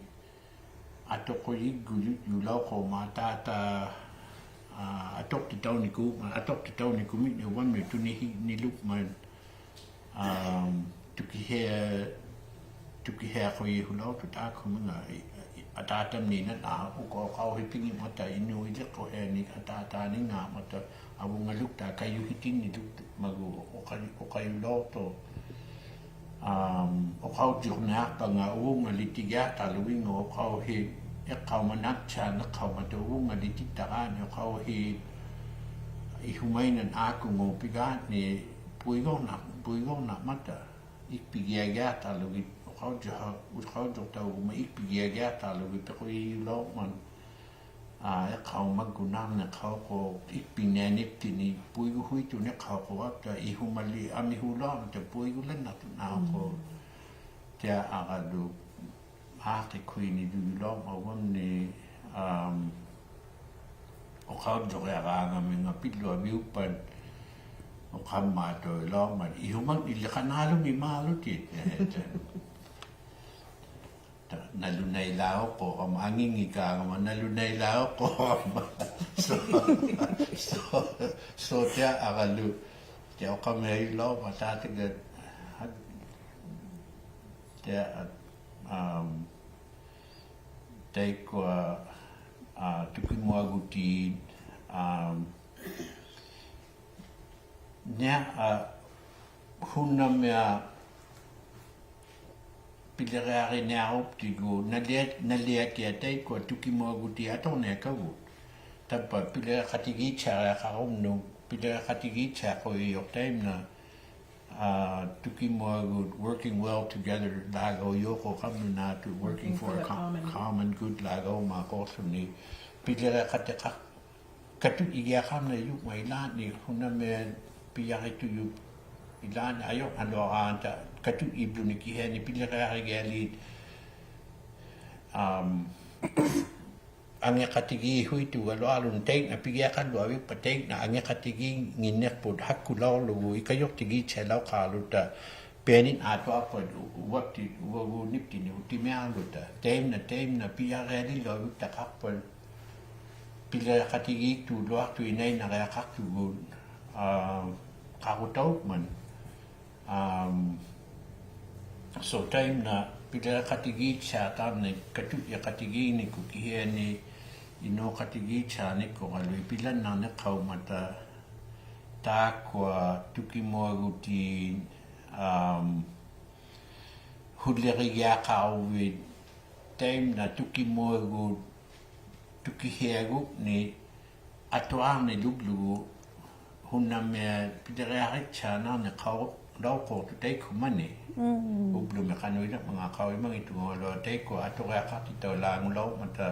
ᐊᑐᖁᔨᒍᔪᓚᐅᖅᑯᒪ ᑖᑕ, ᐊ, ᐊᑐᖅᑎᑕᐅᓂᑯ, ᐊᑐᖅᑎᑕᐅᓂᑯᒥᒃ ᐅᕙᒻᓂ ᑐᓂᓯᓂᓗᒻᒪᑦ, ᐊᒻ, ᑐᑭᓯᐊ, ᑐᑭᓯᐊᖁᔨᓱᓚᐅᖅᑐᑦ ᑖᒃᑯᒥᖓ, ᐃ, ᐃ, ᐊᑖᑕᒻᓃᓐᓇᖅ, ᐅᑯᐊ ᐅᖃᐅᓯᕕᖏᒻᒪᑕ ᐃᓅᓕᖅᑯᓯᐊᓂᒃ ᐊᑖᑖᓂᙶᒪᑕ ᐊᕗᖓᓗᒃᑖᖅ ᑲᔪᓯᑎᓐᓂᓗᒻᒪᒍ ᐅᖃ, ᐅᖃᔪᓚᐅᖅᑐᖅ. ᐊᒻ, ᐅᖃᐅᔾᔪᕐᓂᐊᖅᐸᖓ ᐅᕗᖓᓕᑎᒋᐊᖅᑕᓗᒋᖓ ᐅᖃᐅᓯ, ᐃᖅᑲᐅᒪᓇᑦᑎᐊᕐᓂᖅᑲᐅᒪᑕ ᐅᕗᖓᓕᑎᑦᑕᕌᓂ ᐅᖃᐅᓯ, ᐃᓱᒪᐃᓐᓇᖅ ᐋᑯᖑ ᐱᖓᓐᓂ ᐳᐃᒍᕐᓇ, ᐳᐃᒍᕐᓇᖅᒪᑕ, ᐃᒃᐱᒋᐊᒋᐊᖅᑕᓗᒋᑦ, ᐅᖃᐅᔾᔪᖃ, ᐅᖃᐅᔾᔪᖅᑕᐅᒍᒪ ᐃᒃᐱᒋᐊᒋᐊᖅᑕᓗᒋᑦ ᐱᖁᔨᓚᐅᕐᒪᑦ, ᐊ, ᐃᖅᑲᐅᒪᒍᓐᓇᕐᓂᖅᑲᐅᖅᑯ, ᐃᒃᐱᖕᓂᐊᕐᓂᑉᑎᓐᓂ ᐳᐃᒍᓱᐃᑦᑐᓂᖅᑲᐅᖅᑯ, ᐊᑉᑕ ᐃᓱᒪᓕ ᐊᒥᓱᓚᐅᕐᒪᑕ ᐳᐃᒍᓪᓚᓐᓇᖅᑐᓐᓇᖅᑯ. ᑎᐊ ᐊᕋᓗ ᐋᖅᑭᒃᑯᐃᓂᓗᓚᐅᕐᒪᑦ ᐅᕙᒻᓂ, ᐊᒻ, ᐅᖃᐅᔾᔪᕆᐊᕌᖓᒥᖓ ᐱᓗᐊᕕᐅᑉᐸᑦ ᐅᖃᒻᒪᑐᐃᓚᐅᕐᒪᑦ ᐃᓱᒪᖕᓂᓕ ᖃᓈᓗᖏᒻᒪᓗᑎᑦ, ᐄ, ᑕ, ᓇᓗᓇᐃᓚᐅᖅᑯᕋᒪ, ᐊᖏᙱᑳᕋᒪ, ᓇᓗᓇᐃᓚᐅᖅᑯᕋᒪ. So, so, so ᑎᐊ ᐊᕋᓗ, ᑎᐊ ᐅᖃᒻᒪᓗᓚᐅᕐᒪᑦ ᑖᑎᒐ, ᑎᐊ, ᐊᒻ, ᑕᐃᒃᑯᐊ, ᐊ, ᑐᑭᒧᐊᒍᑎᑦ, ᐊᒻ, ᓂᐊ, ᐊ, ᓱᓇᒥᐊᖅ ᐱᓕᕆᐊᕆᓂᐊᕈᑉᑎᒍ, ᓇᓪᓕᐊ, ᓇᓪᓕᐊᑎᐊ ᑕᐃᒃᑯᐊ ᑐᑭᒧᐊᒍᑎᑦ ᐊᑐᕐᓂᐊᖅᑲᒍᑦ. ᑕᕝᕙ ᐱᓕᕆᖃᑎᒌᑦᑎᐊᕆᐊᖃᕈᒻᓄᑦ, ᐱᓕᕆᖃᑎᒌᑦᑎᐊᖁᔨᔪᖅ ᑕᐃᒻᓇ, ᐊ, ᑐᑭᒧᐊᒍᑦ working well together ᓚᒐᐅᔪᖅ ᖃᒻᒪᓐᓇᑐᑦ working for a co-, common good ᓚᒐᐅᒻᒪᖅ ᖁᕐᓗᓂ. ᐱᓕᕆᖃᑎᖃ, ᑲᑐᔾᔨᒋᐊᖃᕐᓇᔪᖕᒪᑦ ᐃᓛᓐᓂ ᓱᓇᒥᐊᖅ ᐱᔭᕆᑐᔪᖅ ᐃᓛᓐᓂ ᐊᔪᕐᓇᓗᐊᕌᖓᑕ ᑲᑐᔾᔨᑉᓗᓂ ᑭᓯᐊᓂ ᐱᓕᕆᐊᕆᒋᐊᓖᑦ, ᐊᒻ, ᐊᖏᖃᑎᒌᓱᐃᑦᑐᒐᓗᐊᓗᒃ ᑕᐃᒪ ᐱᒋᐊᖃᓪᓗᐊᕕᒃᐸᑦ ᑕᐃᒪ ᐊᖏᖃᑎᒌᖏᓐᓂᖅᐳᑦ ᓴᒃᑯᓚᐅᕐᓗᒍ ᐃᑲᔪᖅᑎᒌᑦᑎᐊᓚᐅᖅᑳᕐᓗᑕ ᐱᐊᓂᒃ ᐊᑐᐊᖅᐸᑦ ᐅ-, ᐅᕙᑉᑎ, ᐅᕙᒍᓐᓂᑉᑎᓐᓂ ᐅᑎᒥᐊᕐᓗᑕ. ᑕᐃᒪᓐᓇ, ᑕᐃᒪᓐᓇ ᐱᔭᕆᐊᓕᓗᐊᕕᒃᑕᖃᖅᐸᑦ. ᐱᓕᕆᖃᑎᒌᒃᑐᓗᐊᖅᑐᑦ ᐃᓇᐃᓐᓇᕆᐊᖃᖅᑐᒍᑦ, ᐊ, ᖃᕈᑕᐅᖕᒪᑦ. ᐊᒻ, so ᑕᐃᒪᓐᓇ ᐱᓕᕆᖃᑎᒌᑦᑎᐊᖅᑕᕐᓂᒃ, ᑲᑐᔾᔨᖃᑎᒌᓐᓂᒃᑯᑦ ᑭᓯᐊᓂ ᐃᓅᖃᑎᒌᑦᑎᐊᕐᓂᒃᑯᑦ ᐊᓗᐃᑦ ᐱᓚᓐᓇᕐᓂᖅᑲᐅᒻᒪᑕ ᑖᒃᑯᐊ ᑐᑭᒧᐊᒍᑏᑦ, ᐊᒻ, ᓱᓕᕆᒋᐊᖃᕈᕕᑦ ᑕᐃᒪᓐᓇ ᑐᑭᒧᐊᒍᑦ ᑐᑭᓯᐊᒍᓐᓂᒃ ᐊᑐᐊᕐᓂᓗᒡᓗᒍ ᓱᓇᒥᐊᖅ ᐱᓕᕆᐊᕆᑦᑎᐊᕐᓇᕐᓂᖅᑲᐅ-, ᓚᐅᖅᑰᖅᑐᑦ ᑕᐃᒃᑯᒪᓂ. ᐅᑉᓗᒥ ᖃᓄᐃᓕᕐᒪᖔᑦ ᖃᐅᔨᒪᙱᑦᑐᖓᓗ ᑕᐃᒃᑯᐊ ᐊᑐᕆᐊᖃᖅᑎᑕᐅᓛᖑᓚᐅᕐᒪᑕ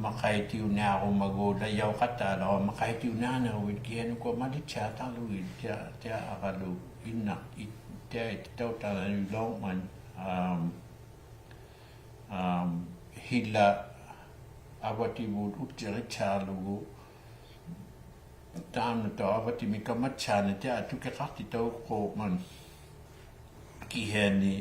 ᒪᖃᐃᑎᐅᓂᐊᕈᒪᒍ ᓚᔭᐅᖃᑦᑕᓚᐅᕋ ᒪᖃᐃᑎᐅᓂᐊᕐᓂᕈᕕᑦ ᑭᓯᐊᓂ ᐅᑯᐊ ᒪᓕᑦᑎᐊᖅᑕᕐᓗᒋᑦ ᑎᐊ, ᑎᐊ ᐊᕋᓗ ᐃᓐᓇ, ᐃ, ᑎᐊ ᐃᑎᑕᐅᑦᑕᓚᐅᕐᒪᑦ, ᐊᒻ, ᐊᒻ, ᓯᓚ ᐊᕙᑎᕗᑦ ᐅᔾᔨᕆᑦᑎᐊᕐᓗᒍ ᑖᒻᓇᑦᑕᐅᖅ ᐊᕙᑎᒥᒃ ᑲᒪᑦᑎᐊᕐᓂᒃ ᑎᐊ ᑐᑭᖃᖅᑎᑕᐅᖅᑰᒻᒪᑦ. ᑭᓯᐊᓂ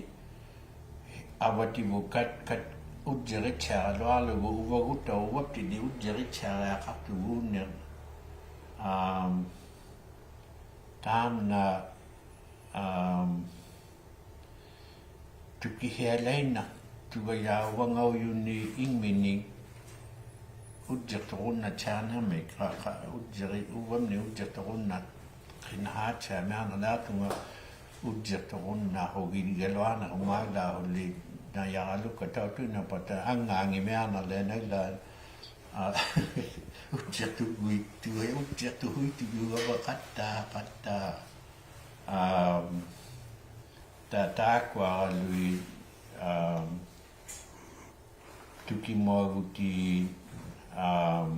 ᐊᕙᑎᕗᑦ ᑲᑦ, ᑲᑦ ᐅᔾᔨᕆᑦᑎᐊᕐᓗᐊᕐᓗᒍ ᐅᕙᒍᑦᑕᐅᖅ ᐅᕙᑉᑎᓐᓂᒃ ᐅᔾᔨᕆᑦᑎᐊᕆᐊᖃᖅᑐᒍᓐᓂᖅ. ᐊᒻ, ᑖᒻᓇ, ᐊᒻ, ᑐᑭᓯᐊᓚᐃᓐᓇᖅᑐᒐᔭᖅ ᐅᕙᖓᐅᔪᓂᒃ ᐃᖕᒥᓂᒃ ᐅᔾᔨᖅᑐᕈᓐᓇᑦᑎᐊᕐᓇᒥᒃ, ᖃ, ᖃ, ᐅᔾᔨᕆ, ᐅᕙᒻᓂᒃ ᐅᔾᔨᖅᑐᕈᓐᓇᑦ, ᕿᕐᓇᕼᐋᑦᑎᐊᕐᒥᐊᕐᓇᓛᑦᑐᖓ ᐅᔾᔨᖅᑐᕈᓐᓇᖁᒋᒐᓗᐊᕐᓇᕈᒫᓪᓚᕼᐅᓕ, ᓇᔭᕋᓗᒃᑲ ᑕᐅᑐᐃᓐᓇᐸᑕ ᐊᖕᖓᖏᒥᐊᕐᓇᓕᐊᓇᓪᓚ, ᐊ, ᐅᔾᔨᖅᑐᕈᐃᑦᑐ, ᐅᔾᔨᖅᑐᕈᐃᑦᑐᔪᒐᕙ ᖃᑦᑕ, ᖃᑦᑕ. ᐊᒻ, ᑖ, ᑖᒃᑯᐊᕋᓗᐃᑦ, ᐊᒻ, ᑐᑭᒧᐊᒍᑏᑦ, ᐊᒻ,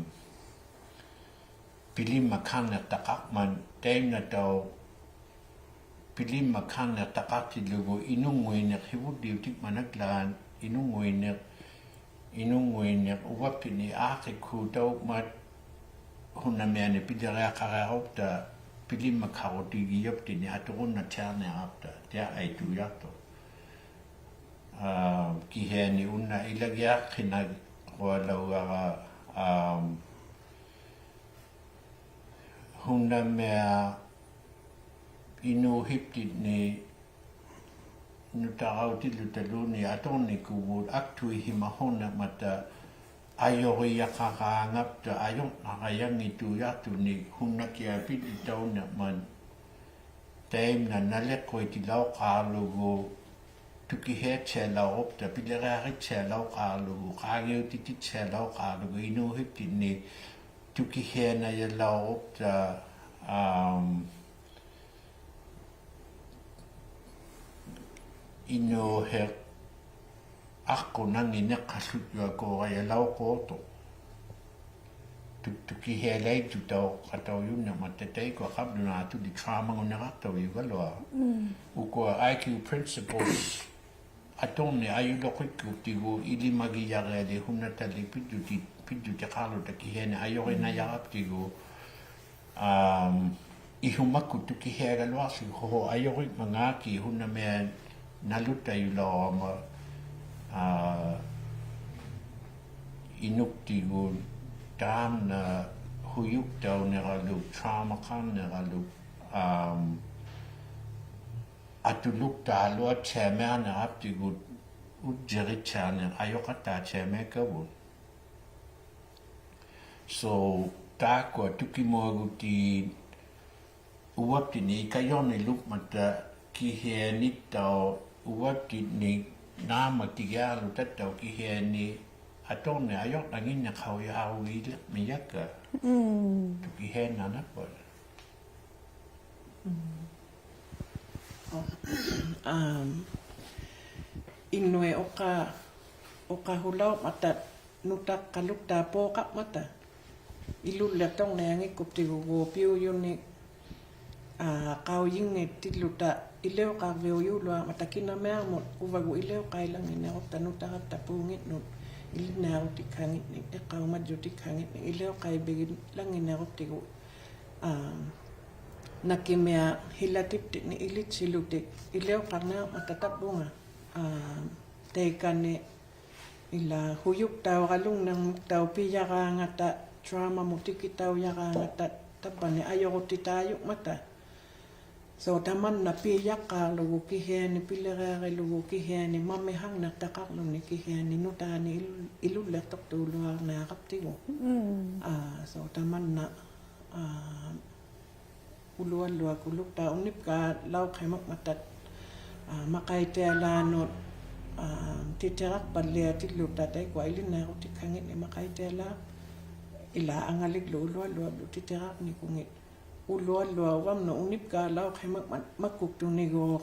ᐱᓕᒻᒪᒃᓴᕐᓂᖅᑕᖃᕐᒪᑦ, ᑕᐃᒻᓇᑦᑕᐅᖅ ᐱᓕᒻᒪᒃᓴᕐᓂᖅᑕᖃᖅᑎᓪᓗᒍ ᐃᓄᙳᐃᓂᖅᓯᕗᓪᓕᐅᑎᖕᒪᑦ ᓇᒡᓛᑦ, Inunnguiniq, inunnguiniq uvaptinni aaqqikkuutaummat hunamiani piliriaqariaqupta pilimmakharutijijuptinni aturunnattiarniarapta, tia aittuujaqtuq. Aa, kihiani unna ilagiaqqinnaqqualaugara, aa, hunamiaq inuuhiptinni nutarautillutaluunniit aturnikuvut aktuihimahurniqmata ajurijaqaraangapta ajurnarajangituujaqtunni hunakiaq pillitaunniqmat taimna naliqquitilauqaarlugu tukihiattialauqupta piliriarittialauqaarlugu qaangiutitittialauqaarlugu inuuhiptinni tukihianajalauqupta, um, inuuhiq aqqunangi niqqallutjuakuurajalauquuqtuq. Tu-, tukihialaittutauqataujunniqmata taikkua qablunaatuli traumanguniraqtaujugaluaq. Mm. Ukua I Q principles aturniq ajuluqikkuptigu ilimagijariali hunatali pijjuti-, pijjutiqarluta kihiani ajurinajaraptigu, um, ihumakkut tukihiagaluaqłigu huhuq ajurikmangaaki hunamiaq nalutajulaurama, aa, inuktigu taamna hujuktauniraluk, traumaqarniraluk, um, atuluktaaluattiamiarniraptigu ujjirittiarniq ajuqattaattiamiakkavut. So, taakkua tukimuagutit uvaptinni ikajurnilukmata kihianittauq uvaptinni naammaktigiaqłutattauq kihiani aturniq ajurnanginniqaujarugiiliqmijakka. Mm. Tukihiannanappat. Mm. Um, Inuit uqa, uqahulaurmata nutaqqaluktaat puuqarmata. Ilulliqturniangikkuptiguguuq piujuni, aa, qaujinngittilluta iliuqarviujuluarmata kinamiarmut uvagut iliuqailannginirupta nutaratta puunginnut ilinniarutikhannginnik, iqqaumajjutikkhannginnik iliuqaivigilangnginiruptigu, aa, nakimiaq hilatiptinni ilitsilutik iliuqarniarmata tavvunga, aa, taikani ilaa hujuktauqalungniqmuktauq pijaraangata, traumamut tikitaujaraangata, tavvani ajurutitaajungmata. So tamanna pijaqaaqługu kihiani, piliriarilugu kihiani, mamiharniqtaqaqłuni kihiani, nutaani ilu-, ilulliqtuqtuuluarniaraptigu. Mm. Aa, so tamanna, aa, ulualuakuluktaaq unipgaalauqhimukmata, aa, maqaitialaanut, aa, titiraqpalliatilluta taikkua ilinniarutikhannginnik maqaitialaaq, ilaa angaliglu ulualuavlu titiraqnikunngit. Ulualuavamnut unipgaalauqhimukmat makuktuniguuq,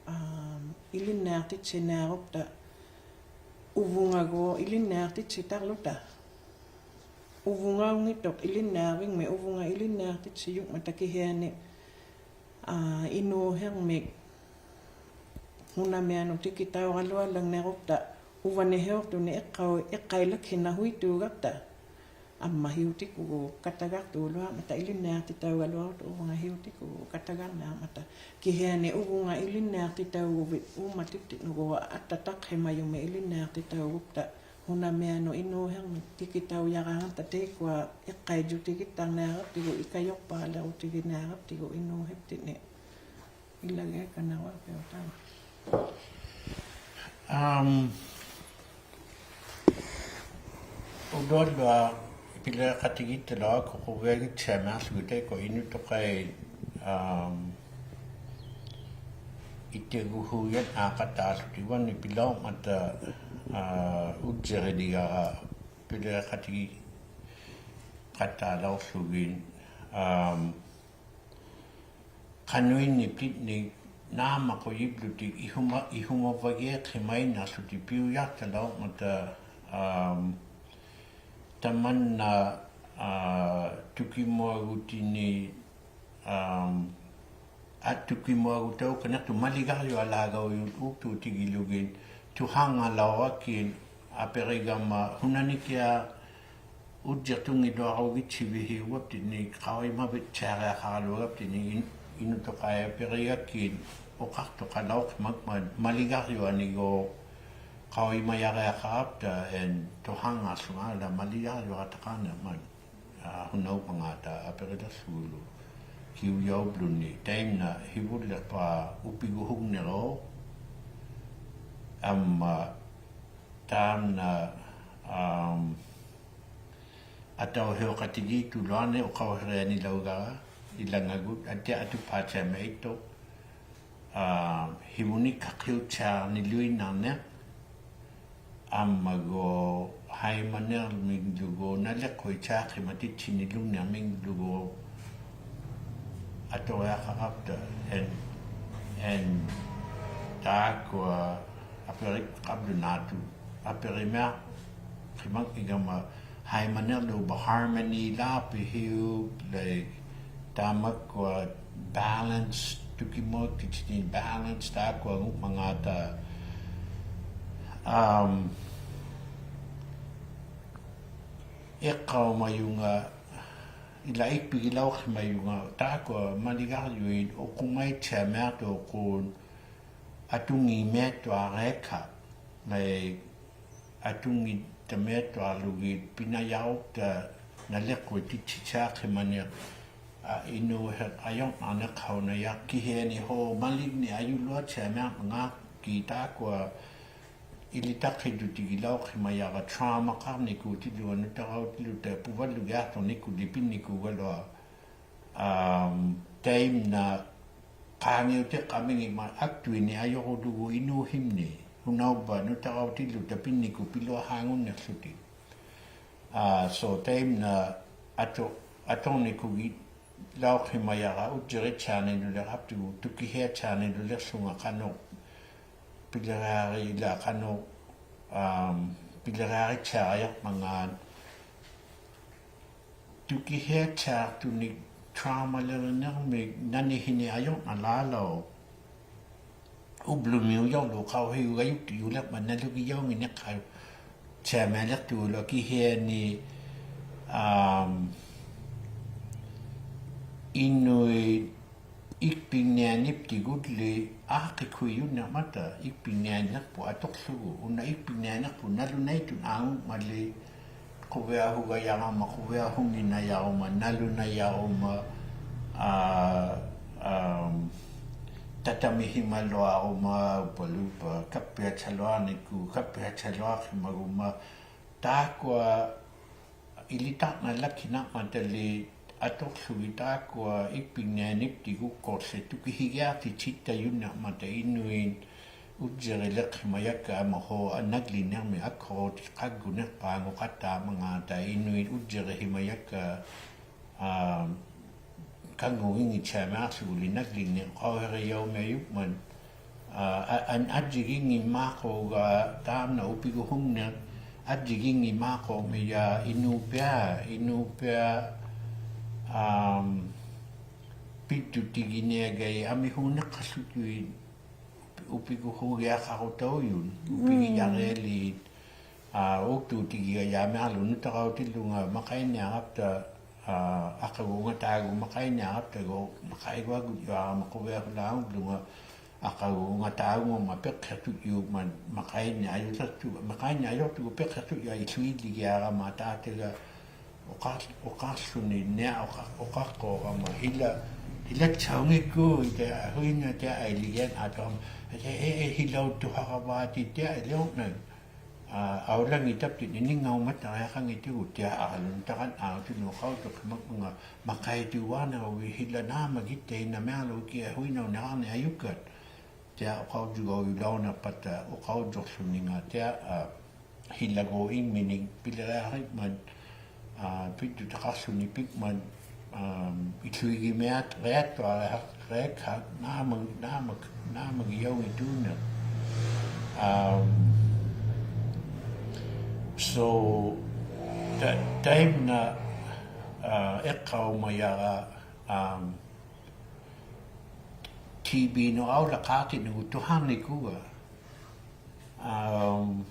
aa, ilinniaqtitsiniarupta. Uvungaguuq ilinniaqtitsitaqłuta. Uvungaunngittuq ilinniarvingmi, uvunga ilinniaqtitsijungmata kihiani, aa, inuuhirmik hunamianut tikitaugalualangnirupta uvanihiuqtuni iqqau-, iqqailakhinnahuituugapta. Ammahiutikuguuq katagaqtuuluarmata ilinniaqtitaugaluarutta uvungahiutikuguuq katagarniarmata. Kihiani uvunga ilinniaqtitauguvit uummatiptinuguuq attataqhimajumi ilinniaqtitaugupta. Hunamianut inuuhirmik tikitaujaraangata taikkua iqqaijjutigittarniaraptigu ikajuqpaalirutiginiaraptigu inuuhiptinni. Ilagiakkanauapiutama. Um, ulualuaq piliqatigittalauraq quviagittiamiaqługu taikkua inutuqait, um, itiaguhuujat naaqataallutik uvani pilaurmata, aa, ujjiriligara piliqatigiqataalauqługit, um, qanuinniptinni naamaqujivlutik ihuma-, ihumavagiiqhimainnaqłutik piujaqtalaurmata, um, tamanna, aa, tukimuagutini, um, aa, tukimuagutaukkaniqtuq maligarjualaagaujut uuktuutigilugit ᑐᓴᖓᓚᐅᕋᒃᑭᑦ ᐊᐱᕆᒐᒪ ᓱᓇᓂᑭᐊᖅ ᐅᔾᔨᖅᑐᙱᓪᓗᐊᕈᒋᑦᓯᕕᓯ ᐅᐊᑉᑎᓐᓂᒃ ᖃᐅᔨᒪᕕᑦᑎᐊᕆᐊᖃᕋᓗᐊᕋᑉᑎᓐᓂᒃ ᐃᓐ-, ᐃᓄᑐᖃᐃ ᐊᐱᕆᒐᒃᑭᑦ ᐅᖃᖅᑐᖃᓚᐅᖅᓯᒪᖕᒪᑦ ᒪᓕᒐᕐᔪᐊᓂᒎᖅ ᖃᐅᔨᒪᔭᕆᐊᖃᕋᑉᑕ ᐊᓐ ᑐᓴᖓᖅᖢᖓ ᐊᓚ ᒪᓕᒐᕐᔪᐊᑕᖃᕐᓂᕐᒪᑦ. ᐋ, ᓱᓇᐅᑉᐸᖓᑕ ᐊᐱᕆᓕᖅᖢᒍᓗ ᑭᐅᔭᐅᑉᓗᓂ. ᑕᐃᒪᓐᓇ ᓯᕗᓪᓕᖅᐸᑦ ᐅᐱᒍᓱᖕᓂᕈᖅ. ᐊᒻᒪ ᑖᒻᓇ, ᐋᒻ, ᐊᑕᐅᓯᐅᖃᑎᒌᑐᓗᐊᓂ ᐅᖃᐅᓯᕆᐊᓂᓚᐅᒐᕋ ᐃᓚᖓᒍᑦ ᐊᑎᐊ ᐊᑐᐹᑦᑎᐊᒻᒪᑦ ᐃᑦᑐᖅ. ᐋ, ᓯᕗᓂᒃᓴᖅᑭᐅᑦᑎᐊᕐᓂᓗᐃᓐᓇᕐᓂᖅ. ᐊᒻᒪᒎᖅ ᓴᐃᒪᓂᕐᒥᒡᓗᒎᖅ ᓇᓕᖅᑯᐃᑦᑎᐊᖅᓯᒪᑎᑦᑎᓂᓪᓗᓂᕐᒥᒡᓗᒎᖅ ᐊᑐᕆᐊᖃᕋᑉᑕ ᐊᓐ, ᐊᓐ ᑖᒃᑯᐊ ᐊᐱᕆ-, ᖃᑉᓗᓈᑐᑦ ᐊᐱᕆᒻᒪᖅᓯᒪᙱᒐᒪ ᓴᐃᒪᓂᕐᓗ ᐸ-, harmony-ᓛᕐᐱᓯᐅᒃ, like, ᑖᒪᒃᑯᐊ balance, ᑐᑭᒧᐊᒃᑎᑦᑎᓐᓂ balance ᑖᒃᑯᐊᖑᖕᒪᖔᑕ, ᐋᒻ, ᐃᖅᑲᐅᒪᔪᖓ, ᐃᓛ ᐃᒃᐱᒋᓚᐅᖅᓯᒪᔪᖓ ᑖᒃᑯᐊ ᒪᓕᒐᕐᔪᐃᑦ ᐅᖁᒪᐃᑦᑎᐊᒻᒪᖅᑐᖅ ᐅᖁᓐ ᐊᑐᙱᒻᒪᐃᑦᑐᐊᕆᐊᒃᓵᖅ. ᒪᐃ ᐊᑐᙱᑦᑕᒻᒪᐃᑦᑐᐊᕐᓗᒋᑦ ᐱᓇᔭᐅᖅᑕ ᓇᓕᖅᑯᐃᑦᑎᑦᑎᐊᖅᓯᒪᓂᖅ, ᐋ, ᐃᓅᓯᖅ ᐊᔪᕐᓇᓂᖅᓴᐅᓇᔭᖅ ᑭᓯᐊᓂ ᓱᒪᓕᖕᓂᒃ ᐊᔪᓪᓗᐊᑦᑎᐊᒻᒪᖔᖅᑭᑦ ᑖᒃᑯᐊ ᐃᓕᑕᖅᑭᔪᑎᒋᓚᐅᖅᓯᒪᔭᕋ trauma-ᖃᕐᓂᑰᑎᓪᓗᖓ ᓄᑕᕋᐅᑎᓪᓗᑕ ᐳᕙᓪᓗᒋᐊᖅᑐᕐᓂᑯᓪᓕ ᐱᓐᓂᑯᒐᓗᐊᖅ. ᐋᒻ, ᑕᐃᒪᓐᓇ ᖃᖓᔪᑎᖃᕐᒥᖏᒻᒪᑦ ᐊᒃᑐᐃᓂᒃ ᐊᔪᕈᓗᒍ ᐃᓅᓯᖕᓂᒃ. ᓱᓇᐅᕝᕙ ᓄᑕᕋᐅᑎᓪᓗᑕ ᐱᓐᓂᑯᒃ ᐱᓗᐊᓵᖑᓐᓂᖅᖢᑎᒃ. ᐋ, so ᑕᐃᒪᓐᓇ ᐊᑐ-, ᐊᑐᕐᓂᑯᒋᓚᐅᖅᓯᒪᔭᕋ ᐅᔾᔨᕆᑦᑎᐊᕐᓂᓗᓕᖅᑐᒍ ᑐᑭᓯᐊᑦᑎᐊᕐᓂᓗᓕᖅᖢᖓ ᖃᓄᖅ ᐱᓕᕆᐊᕆ ᐃᓛ ᖃᓄᖅ, ᐋᒻ, ᐱᓕᕆᐊᕆᑦᑎᐊᕆᐊᖅᒪᖔᑦ. ᑐᑭᓯᐊᑦᑎᐊᖅᑐᓂᒃ trauma-ᓕᕆᓂᕐᒥᒃ ᓇᓂᓯᓂᒃ ᐊᔪᕐᓇᓛᓚᐅᖅ. ᐅᑉᓗᒥᐅᔪᕐᓗ ᖃᐅᔨᒍᒐᔪᒃᑎᔪᓕᕐᒪᑦ ᓇᓗᒋᔭᐅᙱᓐᓂᖅᓴᐅᑦᑎᐊᒻᒪᓕᖅᑐᒍᓗ ᑭᓯᐊᓂ, ᐋᒻ, ᐃᓄᐃᑦ ᐃᒃᐱᖕᓂᐊᓂᑉᑎᒍᓪᓕ ᐋᖅᑭᒃᓱᐃᔪᓐᓂᕐᒪᑕ, ᐃᒃᐱᖕᓂᐊᓐᓂᖅᐳᑦ ᐊᑐᖅᖢᒍ, ᐅᓇ ᐃᒃᐱᖕᓂᐊᓂᖅᐳᑦ ᓇᓗᓇᐃᑦᑐᑦ ᐋᖑᖕᒪᓕ, ᖁᕕᐊᓱᒐᔭᕋᒪ, ᖁᕕᐊᓱᖏᓐᓇᔭᕈᒪ, ᓇᓗᓇᔭᕈᒪ, ᐋ, ᐋᒻ, ᑕᑕᒥᓯᒪᓗᐊᕈᒪ, ᐅᐸᓗᒃᐸ, ᑲᑉᐱᐊᑦᓴᓗᐊᓂᒃᑯᑦ, ᑲᑉᐱᐊᑦᓴᓗᐊᖅᓯᒪᒍᒪ, ᑖᒃᑯᐊ ᐃᓕᑕᕐᓇᓚᒃᑭᓐᓇᕐᒪᑕᓕ ᐊᑐᖅᖢᒋᑦ ᑖᒃᑯᐊ ᐃᒃᐱᖕᓂᐊᓂᑉᑎᒍᒃᑯᖅᖢᑎᒃ ᑐᑭᓯᒋᐊᖅᑎᑦᑎᑕᔪᓐᓇᕐᒪᑕ ᐃᓄᐃᑦ ᐅᔾᔨᕆᓕᖅᓯᒪᔭᒃᑲ ᐊᒻᒪ ᓱ ᓇᒡᓕᓐᓂᕐᒥᒃ ᐊᒃᓱᕈᑎᒃ ᖃᒡᒍᓐᓂᖅᐹᖑᖃᑦᑕᒻᒪᖔᑕ ᐃᓄᐃᑦ ᐅᔾᔨᕆᓯᒪᔭᒃᑲ, ᐋ, ᑲᙳᖏᑦᑎᐊᒻᒪᖅᖢᒍᓕ ᓇᒡᓕᓐᓂᖅ ᖃᐅᓯᕆᔭᐅᒥᐊᔪᖕᒪᑦ. ᐋ, ᐊ-, ᐊᓐ-, ᐊᔾᔨᒌᙱᒻᒪᖅᑯᖓ ᑖᒻᓇ ᐅᐱᒍᓱᖕᓂᖅ, ᐊᔾᔨᒌᙱᒻᒪᖅᑯᖕᒥᔭ ᐃᓅᐱᐊ, ᐃᓅᐱᐊ, ᐋᒻ, ᐱᔾᔪᑎᒋᓂᐊᒐᐃ ᐊᒥᓲᓂᖅᓴᖅᖢᑎᒍᐃᑦ ᐅᐱ-, ᐅᐱᒍᓱᒋᐊᖃᕈᑕᐅᔪᑦ, ᐅᐱᒋᔭᕆᐊᓖᑦ, ᐋ, ᐆᒃᑑᑎᒋᒐᔭᒥᐊᕐᓗ ᓄᑕᕋᐅᑎᓪᓗᖓ ᒪᖃᐃᓂᐊᕋᑉᑕ, ᐋ, ᐊᖃᒍᖓᑖᒍ ᒪᖃᐃᓂᐊᕋᑉᑕᒎᖅ, ᒪᖃᐃᒍᐊᒍᔪᐊᕋᒪ ᖁᕕᐊᓱᓛᖑᑉᓗᖓ, ᐊᖃᒍᖓᑖᒍᒪ ᐱᖅᓯᖅᑐᔫᒪ ᒪᖃᐃᓂᐊᔪᖅᑐᖅ, ᒪᖃᐃᓂᐊᔪᖅᑐᒍ ᐱᖅᓯᖅᑐᔫᖅ ᐃᓱᐃᓕᒋᐊᕋᒪ ᑖᑕᒐ ᐅᖃ-, ᐅᖃᖅᖢᓂ ᓂᐊ ᐅᖃ-, ᐅᖃᖅᑰᕋᒪ ᓯᓚ, ᓯᓚᑦᓴᐅᙱᒃᑯ ᐃᑕ ᓱᐃᓐᓇ ᑎᐊ ᐃᓕᒋᐊᓐ ᐊᑐᕋᒪ, ᐃᑕ ᐃ-, ᐃ-, ᓯᓚᐅᑦᑐᖃᕋᕚᑎᑦ ᑎᐊ ᐃᓕᐅᕐᓇᖅ. ᐋ, ᐊᐅᓚᙱᑕᑉᑎᓐᓂᒃ ᓂᙵᐅᒪᑕᕆᐊᖃᙱᑎᒍᑦ ᑎᐊ ᐊᕐᓗᓐ ᑕᕋᓐ ᐋᑐᓐ ᐅᖃᐅᔾᔪᖅᓯᒪᖕᒪᖔᑦ ᒪᖃᐃᑎᐅᕚᕐᓂᕈᕕᑦ ᓯᓚ ᓈᒻᒪᒋᑦ ᑕᐃᓐᓇᒥᐊᕐᓗᒃ ᑭᐊ ᓱᐃᓇᐅᓂᕋᕐᓂ ᐊᔪᒃᑲᑦ. ᑎᐊ ᐅᖃᐅᔾᔪᒐᐅᔪᓚᐅᕐᓂᖅᐸᑕ ᐅᖃᐅᔾᔪᖅᖢᓂᖓ ᑎᐊ, ᐋ, ᓯᓚᒎᖅ ᐃᖕᒥᓂᒃ ᐱᓕᕆᐊᕆᖕᒪᑦ, ᐋ, ᐱᔾᔪᑕᖃᖅᖢᓂ ᐱᖕᒪᑦ, ᐋ, ᐃᓱᐃᒋᒥᐊᑦ ᕆᐊᑦᑐᐊᕆᐊᖅ-, ᕆᐊᒃᓵᖅ ᓈᒻᒪᒃ-, ᓈᒻᒪᒃ-, ᓈᒻᒪᒋᔭᐅᙱᑦᑐᓂᖅ. ᐋᒻ, so, ᑕ-, ᑕᐃᒪᓐᓇ, ᐋ, ᐃᖅᑲᐅᒪᔭᕋ, ᐋᒻ, T B-ᓄᑦ ᐊᐅᓚᖃᑎᓐᓄᑦ ᑐᓴᕐᓂᑯᒍ. Um,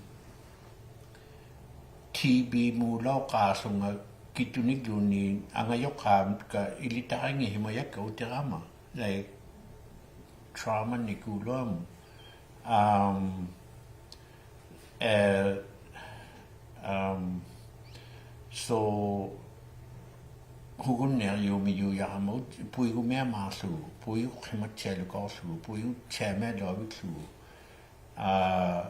T B-mulauqaarlunga kitunigluni angajuqqaamikka ilitaqanngihimajakka utirama, like, trauma-nikuluamut. Um, eh, um, so, hugunniarjumijujarama, puigumiamaarlugu, puiguqhimatsialukauqlugu, puiguttiamialuaviklugu. Aa,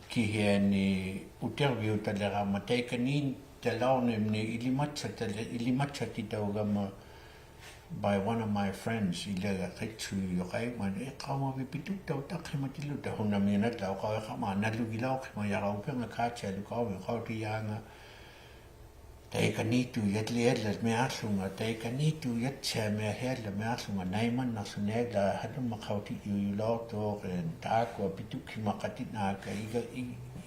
kihiani utirviutalirama taikaniitalaurnimni ilimatsatali-, ilimatsatitaugama by one of my friends, ilagaqitsujuqaiman, iqaumavit pituktauttaqhimatiluta hunaminatauqauqama, nalugilauqhimajara upingaqaatialukauvit qautijaanga. Taikaniittuujatlialamiaqłunga, taikaniittuujattiamiahialamiaqłunga, naimannaqłuniaqla halummaqautijujulauqtuq, taakkua pitukhimaqatinaakka, iga, i,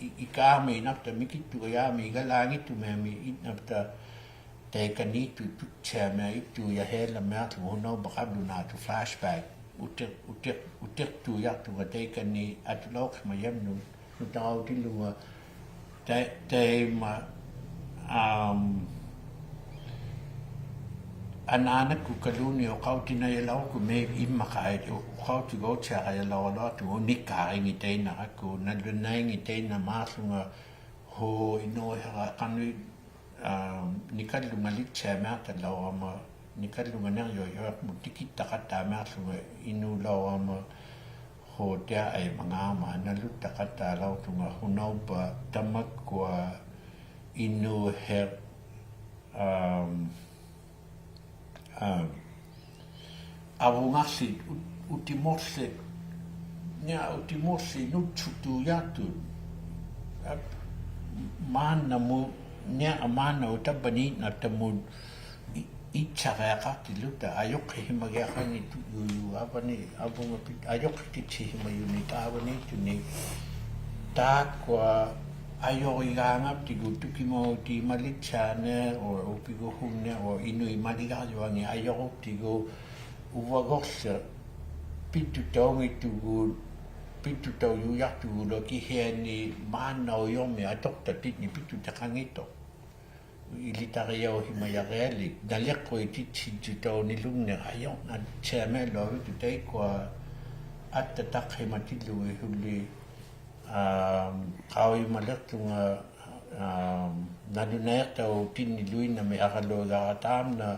i, ikaami inapta mikittujaami, igalaangittumiami inapta, taikaniittuujattiamiaqtujahialamiaqłunga, hunaubaqablunaatu flashback, utir, utir, utirtuujaqtunga, taikani atulauqhimajamnun, nutarautiluunga, tai-, taima, um, anaanakkukaluunniit uqautinajalauqtuq, maybe immaqaat, uqautigautiaqajalauraluaqtuq, unikkaarinngitainnarakku, nalunainngitainnamaaqłunga, huu, inuuhiqaqanui, um, nikallunga littiamiaqtalaurama, nikallunga nirjujuiqmut tikittaqattaamiaqłunga inuulaurama, huu, tiaaimangaama, naluttaqattalauqtunga, hunaubaq tamakkua inuuhiq, um, um, avungaqłit, ut-, utimuqłit, nia utimuqłit nutsuttuujaqtut. Ap-, maannamut, nia maannamut tappaniinnaqtamut i-, itsariaqaqtiluta, ajuqhihimagiaqanngittujujuq, avani, avungapit, ajuqhititihimajunit, avaniittuni, taakkua ajurigaangaptigu tukimuaguti malitsiaani, or upiguhunni, or inuit maligarjuangi ajuruptigu, uvaguqłiq, pittutaunngittugu, pittutaujujaqtugulu kihiani maannaujurmi atuqtatitni pittutiqanngittuq. Ilitarijauhimajarialik, naliqquititititaunilungniq ajurnattiamialuavittuq taikkua attataqhimatillugu ihulli, um, qaujimaliqtunga, um, nalunaiqtautinniluinnami araluugara taamna,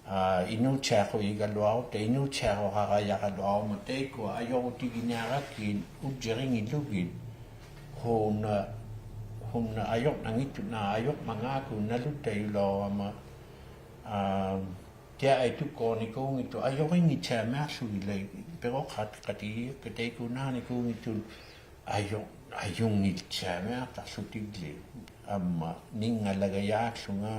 aa, inuutiaqujigaluarutta, inuutiaquqarajaraluaruma, taikkua ajurutiginiarakkit ujjiringillugit, huuna, huuna ajurnanngittuq, naa ajurmangaakku naluttajulaurama, aa, tiaaitukkuunikuunngittuq, ajurinngittiamiaqługili, piruqatiqatigiakka taikkuunaanikuunngittuq, aju-, ajunngittiamiaqtaqłutigli, amma, ninngalagajaaqłunga,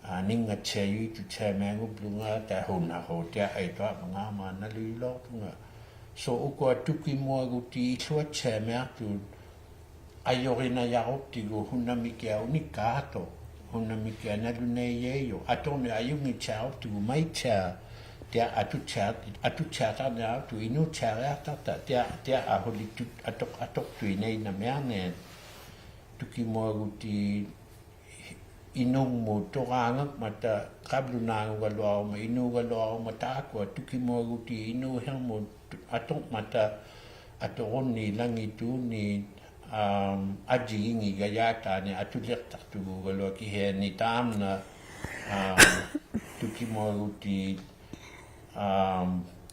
aa, ninngattiajuituttiamianguplunga, tahunahuutiaituaqmangaama nalujulauqtunga. So, ukua tukimuaguti illuattiamiaqtut, ajurinajaruptigu, hunamikiaq unikkaaqtuq, hunamikiaq nalunaijaijuq, aturniq ajunngittiaruptigu, maittia, tia atuttia, atuttiaqarniaqtuq, inuuttiariaqtaqta, tia, tia ahulittut, atuq, atuqtuinainnamiarniat, tukimuaguti, inungmut turaangakmata, qablunaangugaluaruma, inuugaluaruma, taakkua tukimuaguti, inuuhirmut, aturmata, aturunniilangittuunniit, um, ajjigingigajaataani, atuliqtaqtugugaluaq kihiani, taamna, um, tukimuaguti, um,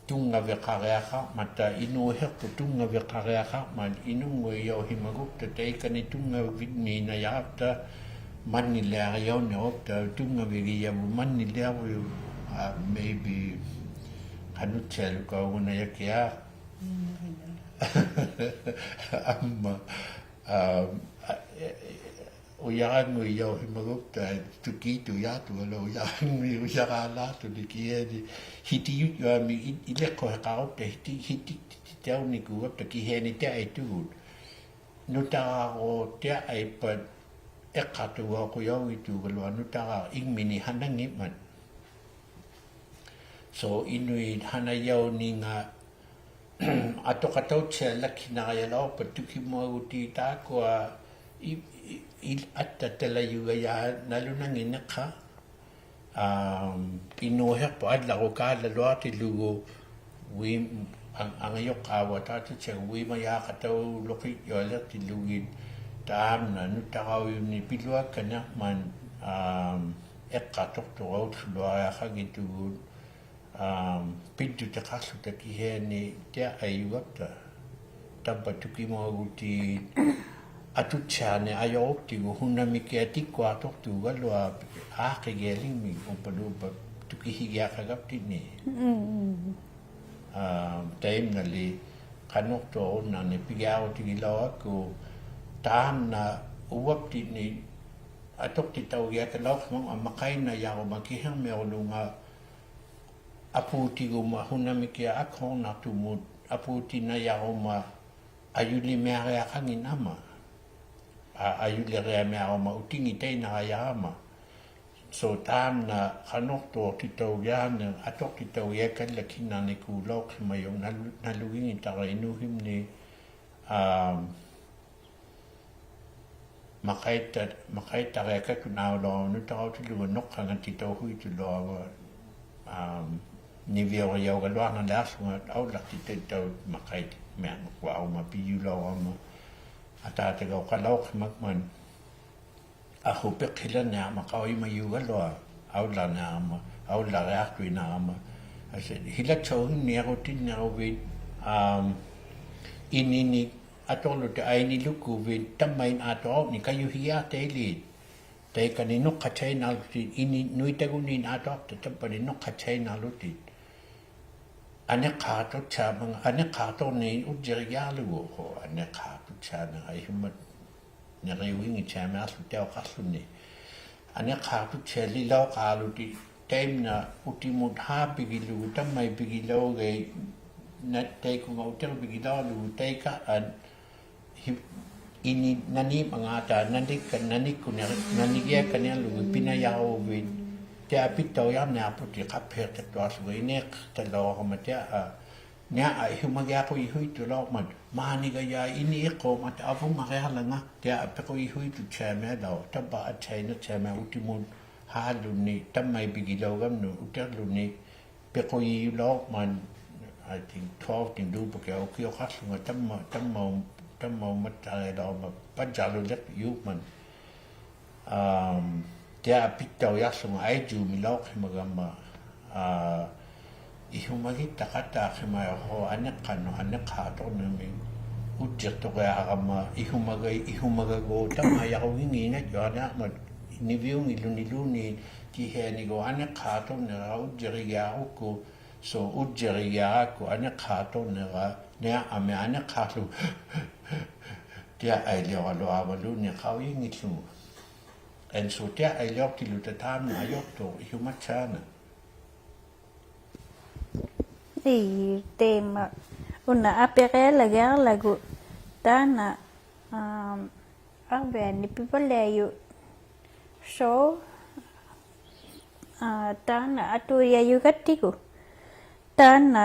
tunngaviqariaqarmata, inuuhiqput tunngaviqariaqarmat, inunnguijauhimagupta, taikani tunngavimmiinajarapta, manniliarijaunirupta, tunngavigijavut manniliarujuq, uh, maybe, qanuttialukaugunajakiaq. Amma, um, a, e, e, ujaranguijauhimagupta, tukiittujaaqtuq, ala ujaranguiujaraalaaqtuni kihiani, hitijutjuami, i, iliqquhiqarupta, hiti, hiti, hititaunikuugapta kihiani tiaitugut. Nutararuutiaippat, iqqaqtuugauqujaugittugulua, nutara ingmini hananngimmat. So, inuit hanajauninga, ᐊᑐᖃᑕᐅᑦᓯᐊᓚᒃᓯᓐᓇᕋᔭᓚᐅᖅᐸᑦ ᑐᑭᒧᐊᒍᑎ ᑖᒃᑯᐊ ᐃ-, ᐃ-, ᐃ-, ᐊᑦᑕᑕᓚᔪᒐᔭᓐᓇᓗᓇᙱᓐᓂᖅᓴ. ᐋᒻ, ᐃᓅᓯᖅᐳᑦ ᐊᓪᓚᕈᒃ ᑳᓪᓚᓗᐊᖅᑎᓪᓗᒍ ᐅᐃ-, ᐊᖕ-, ᐊᖓᔪᖅᑳᕗᑦ ᑖᑎᑦᓯᐊᒍ ᐅᐃᒪᔮᖃᑕᐅᓗᑭᔾᔪᐊᓕᖅᑎᓪᓗᒋᑦ ᑖᒻᓇ ᓄᑕᕋᐅᔪᓂᒃ ᐱᓗᐊᒃᑲᓐᓂᕐᒪᑦ, ᐋᒻ, ᐃᖅᑲᖅᑐᖅᑐᕋ ᐅᓪᓗᐊᕆᐊᖃᙱᑦᑐᒍᑦ, ᐋᒻ, ᐱᔾᔪᑎᖃᖅᖢᑕ ᑭᓯᐊᓂ ᑎᐊ ᐊᔪᒐᑉᑕ. ᑕᕝᕙ ᑐᑭᒧᐊᒍᑎ ᐊᑐᑦᓯᐊᓂᒃ ᐊᔪᕈᑉᑎᒍ ᓱᓇᒥᑭᐊᖅ ᑎᒃᑯᐊᖅᑐᖅᑑᒐᓗᐊᖅ ᐋᖅᑭᒋᐊᓕᖕᒥᒃ ᐅᐸᓗᒃᐸᑦ ᑐᑭᓯᒋᐊᖃᒐᑉᑎᓐᓂ. ᒻᒻ. ᐋ, ᑕᐃᒻᓇᓕ ᖃᓄᖅᑐᐊᕈᓐᓇᓂ ᐱᒋᐊᕈᑎᒋᓚᐅᕋᒃᑯ ᑖᒻᓇ ᐅᕙᑉᑎᓐᓂ ᐊᑐᖅᑎᑕᐅᒋᐊᖃᓚᐅᖅᓯᒪᖕᒪᑦ ᒪᖃᐃᓐᓇᔭᕈᒪ ᑭᓯᒥᐅᓗᖓ ᐊᐳᑎᒍᒪ ᓱᓇᒥᑭᐊᖅ ᐊᒃᓱᕐᓇᖅᑐᒧᑦ ᐊᐳᑎᓇᔭᕈᒪ ᐊᔪᓕᒥᐊᕆᐊᖃᙱᓐᓇᒪ. ᐋ, ᐊᔪᓕᕆᐊᒥᐊᕈᒪ ᐅᑎᖏᑕᐃᓐᓇᕋᔭᕋᒪ. So ᑖᒻᓇ ᖃᓄᖅᑐᐊᖅᑎᑕᐅᒋᐊᓐᓂᖅ ᐊᑐᖅᑎᑕᐅᒋᐊᖃᓪᓚᒃᓯᓐᓇᕐᓂᒃ ᑰᓚᐅᖅᓯᒪᔪᖅ ᓇᓗ-, ᓇᓗᒋᙱᑕᕋ ᐃᓅᓯᒻᓂᒃ, ᐋ, ᒪᖃᐃᑦᑕ-, ᒪᖃᐃᑦᑕᕆᐊᖃᒃᑯᓐ ᐊᐅᓚᐅᕈᒪ ᓄᑕᕋᐅᑎᓪᓗᒍ ᓄᖅᑲᖓᑎᑕᐅᓱᐃᑦᑐᓗᐊᕋ, ᐋᒻ, ᓂᕕᐅᕆᔭᐅᒐᓗᐊᕐᓇᓕᐊᖅᖢᖓ ᐊᐅᓪᓚᖅᑎᑕᐅᑦᑕᐅᖅ ᒪᖃᐃᑦ-, ᒥᐊᖅᑯᐊᕈᒪ ᐱᔪᓚᐅᕋᒪ. ᐊᑖᑕᒐᐅᖃᓚᐅᖅᓯᒪᖕᒪᑦ. ᐊᓱ ᐱᖅᓯᓚᓂᐊᕐᒪ ᖃᐅᔨᒪᔪᒐᓗᐊᖅ, ᐊᐅᓪᓚᓂᐊᕐᒪ, ᐊᐅᓪᓚᕆᐊᖅᑐᐃᓐᓇᕋᒪ. ᐊᓯ, ᓯᓚᑦᓱᖕᓂᐊᕈᑎᓐᓂᕈᕕᑦ, ᐋᒻ, ᐃᓂᓂᒃ ᐊᑐᕐᓗᑎᒃ ᐊᐃᓂᓗᒃᑯᕕᑦ, ᑕᒪᐃᓐ ᐊᑐᐊᕐᓂᒃ ᑲᔪᓯᒋᐊᖅᑕᐃᓕᑦ. ᑕᐃᑲᓂ ᓄᖅᑲᑦᓴᐃᓐᓇᕐᓗᑎᒃ, ᐃᓂ ᓄᐃᑕᒍᓐᓃᑦ ᐊᑐᐊᖅᑕᖅ ᑕᑉᐸᓂ ᓄᖅᑲᑦᓴᐃᓐᓇᕐᓗᑎᒃ. ᐊᓂᖅᑳᖅᑐᑦᓴᒪᖔ-, ᐊᓂᖅᑳᖅᑐᕐᓂᒃ ᐅᔾᔨᕆᒋᐊᕐᓗᒍ, ᕼᐆ, ᐊᓂᖅᑳᖅᑐᑦᓴᕐᓂᕋ ᐃᓱᒪ- ᓂᕆᐅᙱᑦᓯᐊᒥᐊᖅᖢᑎᒃ ᑕᐅᖃᖅᖢᓂ. ᐊᓂᖅᑳᖅᑐᑦᓯᐊᓕᓚᐅᖅᑳᕐᓗᑎᒃ ᑕᐃᒻᓇ ᐅᑎᒧᑦ ᓵᐱᒋᓗᒍ, ᑕᒪᐃᐱᒋᓚᐅᕋᐃ, ᓇ-, ᑕᐃᑯᖓ ᐅᑎᕐᕕᒋᓚᐅᕐᓗᒍ, ᑕᐃᑲ ᐊᓐ ᓯ-, ᐃᓂ ᓇᓃᒻᒪᖔᑕ, ᓇᓂᒃᑲ-, ᓇᓂᒃᑯᓂ-, ᓇᓂᒋᐊᒃᑲᓂᐊᕐᓗᒍ ᐱᓇᔭᕈᕕᑦ, ᑎᐊ ᐊᐱᑦᑕᐅᔭᕐᓂᐊᖅᐳᑎᒃ ᖃᑉᓯᐊᖅᑕᖅᑐᐊᕐᓗᒍ, ᐃᓂᖅᑕᓚᐅᕋᒪ ᑎᐊ ᐊ, ᓂᐊ ᐊ ᐃᓱᒪᒋᐊᖁᔨᓱᐃᑦᑐᓚᐅᕐᒪᑦ, ᒫᓂᒐᔭ ᐃᓂ ᐃᖅᑯᕐᒪᑕ ᐊᕗᖓᕆᐊᓚᖓ, ᑎᐊ ᐊᐱᖁᔨᓱᐃᑦᑐᑦᓯᐊᒥᐊᓚᐅᖅ, ᑕᕝᕙ ᐊᑦᓴᐃᓐᓇᑦᓯᐊᒥᐊᖅ ᐅᑎᒧᑦ ᓵᓗᓐᓂ, ᑕᒪᐃᐱᒋᓚᐅᕋᒻᓄᑦ, ᐅᑎᕐᓗᓂ, ᐱᖁᔨᔪᓚᐅᕐᒪᑦ, I think twelve-ᑎᒃ ᓘᑉ ᐱᑭᐊ ᐅᑭᐅᖃᖅᖢᖓ, ᑕᒪ-, ᑕᒪᐅ-, ᑕᒪᐅᒪᑦᑕᕆᐊᓚᐅᕐᒪᑦ, ᐸᔾᔭᕐᓗᓕᕐᔪᖕᒪᑦ. ᐋᒻ, ᑎᐊ ᐊᐱᑦᑕᐅᔭᖅᖢᖓ ᐊᐃᔾᔫᒥᓚᐅᖅᓯᒪᒐᒪ, ᐋ, ᐃᓱᒪᒋᑦᑕᖃᑦᑕᖅᓯᒪᔪᖅ ᕼᐆ ᐊᓂᖅᑲᓄᑦ, ᐊᓂᖅᑳᖅᑐᕐᓂᒥᒃ ᐅᔾᔨᖅᑐᕆᐊᕋᒪ, ᐃᓱᒪᒐᐃ-, ᐃᓱᒪᒐᒎᖅ ᑕᒪᔭᕈᖏᖏᓐᓇᔪᐊᓂᐊᕐᒪᑦ, ᓂᕕᐅᙱᓪᓗᓂᓘᓐᓃᑦ ᑭᓯᐊᓂᒎᖅ ᐊᓂᖅᑳᖅᑐᕐᓂᕋ ᐅᔾᔨᕆᒋᐊᕈᒃᑯ, so ᐅᔾᔨᕆᒋᐊᕋᒃᑯ ᐊᓂᖅᑳᖅᑐᕐᓂᕋ, ᓂᐊ ᐊᒥᐊ ᐊᓂᖅᑳᖅᖢᒍ, ᑎᐊ ᐊᐃᓕᐅᕋᓗᐊᕙᓘᓐᓃᑦ ᖃᐅᔨᙱᖦᖢᖓ. And so ᑎᐊ ᐊᐃᓕᐅᖅᑎᓪᓗᑕ ᑖᒻᓇ ᐊᔪᖅᑐᖅ ᐃᓱᒪᑦᓵᓇᖅ. ᐄ, ᑕᐃᒪ. ᐅᓇ ᐊᐱᕆᐊᓚᒋᐊᕐᓚᒍ ᑖᓐᓇ, ᐋᒻ, ᐊᕐᕕᐊᓂ ᐱᕙᓪᓕᐊᔪᑦ show, ᐋ, ᑖᓐᓇ ᐊᑐᐃᔭᔪᒐᑦᑎᒍ. ᑖᓐᓇ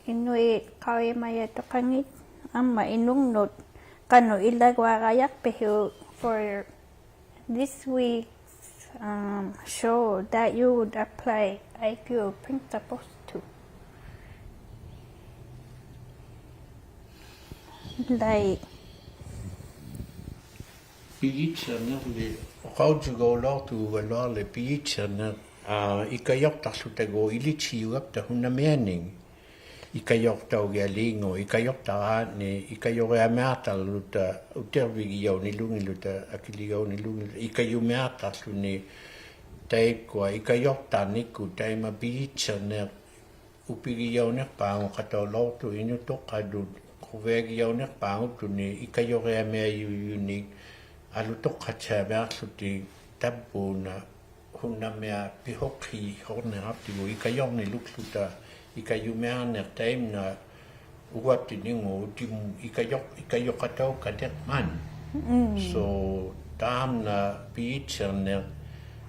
ᐃᓄᐃᑦ ᖃᐅᔨᒪᔭᑐᖃᖏᑦ ᐊᒻᒪ ᐃᓄᖕᓄᑦ ᖃᓄᖅ ᐃᓚᒍᐊᕋᔭᖅᐱᓲᖅ for this week's, um, show that you would apply I Q principles to. Like, ᐱᔨᑦᓯᕐᓂᕐᓕ, ᖃᐅᔨᒍᓚᐅᖅᑐᒐᓗᐊᕐᓕ ᐱᔨᑦᓯᕐᓂᖅ, ᐋ, ᐃᑲᔪᖅᑕᖅᖢᑕᒎᖅ ᐃᓕᑦᓯᔪᒐᑉᑕ ᓱᓇᒥᐊᓂᒃ. ᐃᑲᔪᖅᑕᐅᒋᐊᓖᖑ, ᐃᑲᔪᖅᑕᕌᓂ, ᐃᑲᔪᕆᐊᒥᐊᖅᑕᕐᓗᑕ, ᐅᑎᕐᕕᒋᔭᐅᓂᓗᖏᓗᑕ, ᐊᑭᓕᔭᐅᓂᓗᖏᓗᑕ, ᐃᑲᔪᒥᐊᖅᑕᕐᓗᓂ, ᑕᐃᒃᑯᐊ, ᐃᑲᔪᖅᑕᕐᓂᒃᑯᑦ, ᑕᐃᒪ ᐱᔨᑦᓯᕐᓂᖅ, ᐅᐱᒋᔭᐅᓂᖅᐹᖑᖃᑕᐅᓚᐅᖅᑐᖅ ᐃᓄᑐᖃᓗᒃ, ᖁᕕᐊᒋᔭᐅᓂᖅᐹᖑᖅᑐᓂ, ᐃᑲᔪᕆᐊᒥᐊᔪᔪᓂᒃ, ᐊᓗ ᑐᖅᑲᑦᓯᐊᒥᐊᖅᖢᑎᒃ, ᑕᕝᕘᓇ, ᓱᓇᒥᐊ ᐱᓱᕿᓱᕐᓂᕋᑉᑎᒍ, ᐃᑲᔪᕐᓂᓗᒃᖢᑕ, ᐃᑲᔪᒥᐊᕐᓂᖅ ᑕᐃᒻᓇ, ᐅᕙᑉᑎᓐᓂᒎᖅ ᑎᒧ, ᐃᑲᔪᖅ-, ᐃᑲᔪᖃᑕᐅᒃᑲᓐᓂᕐᒪᑦ. Mm. So, ᑖᒻᓇ ᐱᔨᑦᓯᕐᓂᖅ,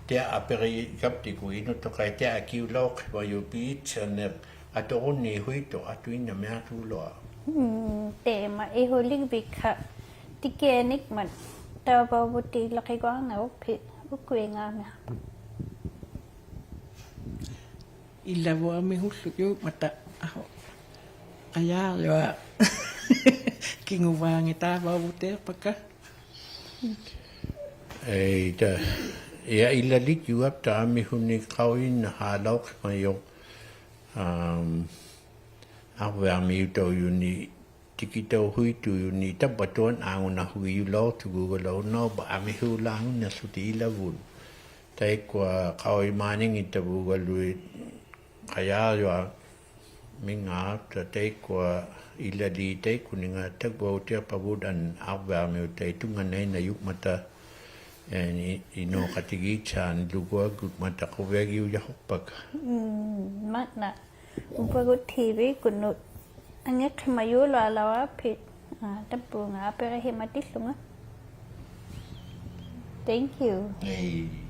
ᑎᐊ ᐊᐱᕆᒐᑉᑎᒍ ᐃᓄᑐᖃᐃ ᑎᐊ ᐊᑭᐅᓚᐅᖅᓯᒪᔪᖅ ᐱᔨᑦᓯᕐᓂᖅ, ᐊᑐᕈᓐᓃᑦ ᓱᐃᑦᑐᖅ ᐊᑐᐃᓐᓇᒥᐊᖅᑑᓗᐊᖅ. ᒻᒻ, ᑕᐃᒪ ᐃᓱᓕᒡᕕᒃᓴᖅ ᑎᑭᐊᓂᖕᒪᑦ ᑕᕝᕙᐅᕗᑏᓚᕿᒍᐊᕐᓇᕈᑉᓯ ᐅᒃᑯᐃᖔᒥᐊᖅ. ᐃᓚᕗᑦ ᐊᒥᓱᓪᓗᒃ ᔫᒻᒪᑕ ᐊᓱ. ᐊᔮᕐᔪᐊᖅ. ᑭᖑᕚᖏᑦ ᑕᕝᕙᐅᕗᑏᖅᐸᒃᑲ. ᐄ, ᑕ, ᐃᐊ ᐃᓚᓕᒡᔪᐊᑉᑕ ᐊᒥᓱᓂᒃ ᖃᐅᔨᓐᓇᓵᓚᐅᖅᓯᒪᔪᖅ, ᐊᒻ, ᐊᕐᕕᐊᕐᒥᐅᑕᐅᔪᓂᒃ, ᑎᑭᑕᐅᓱᐃᑦᑐᔪᓂᒃ, ᑕᕝᕙᑐᐊᓐ ᐊᖑᓇᓱᒋᔪᓚᐅᖅᑐᒍᒐᓗᐊᕐᓇᐅᕝᕙ ᐊᒥᓲᓛᖑᓂᖅᓱᑎᒃ ᐃᓚᕗᑦ. ᑕᐃᒃᑯᐊ ᖃᐅᔨᒪᓂᖏᑦᑕᕗᒐᓗᐃᑦ ᖃᔮᕐᔪᐊᕐᒥᙶᖅᑕ ᑕᐃᒃᑯᐊ ᐃᓚᓕᑦ ᑕᐃᒃᑯᓂᖓ ᑕᒡᕙᐅᑎᐊᖅᐸᕗᑦ ᐊᓐ ᐊᕐᕕᐊᕐᒥᐅᑕᐃᑦ ᑐᙵᓇᐃᓐᓇᔪᖕᒪᑕ, ᐄ, ᐃᓅᖃᑎᒌᑦᓵᓐᓂᓗᒍᐊᒍᖕᒪᑕ ᖁᕕᐊᒋᐅᔭᖅᐸᒃᑲ. ᒻᒻ, ᒪᑦᓇ. ᐅᕝᕙᒍᑦ ᑎ ᕕ-ᒃᑯᓐᓄᑦ ᐊᖏᖅᓯᒪᔫᓗᐊᓚᐅᕋᑉᓯ, ᐋ, ᑕᑉᐳᖓ ᐊᐱᕆᓯᒪᑎᓪᓗᖓ. Thank you. ᐄ.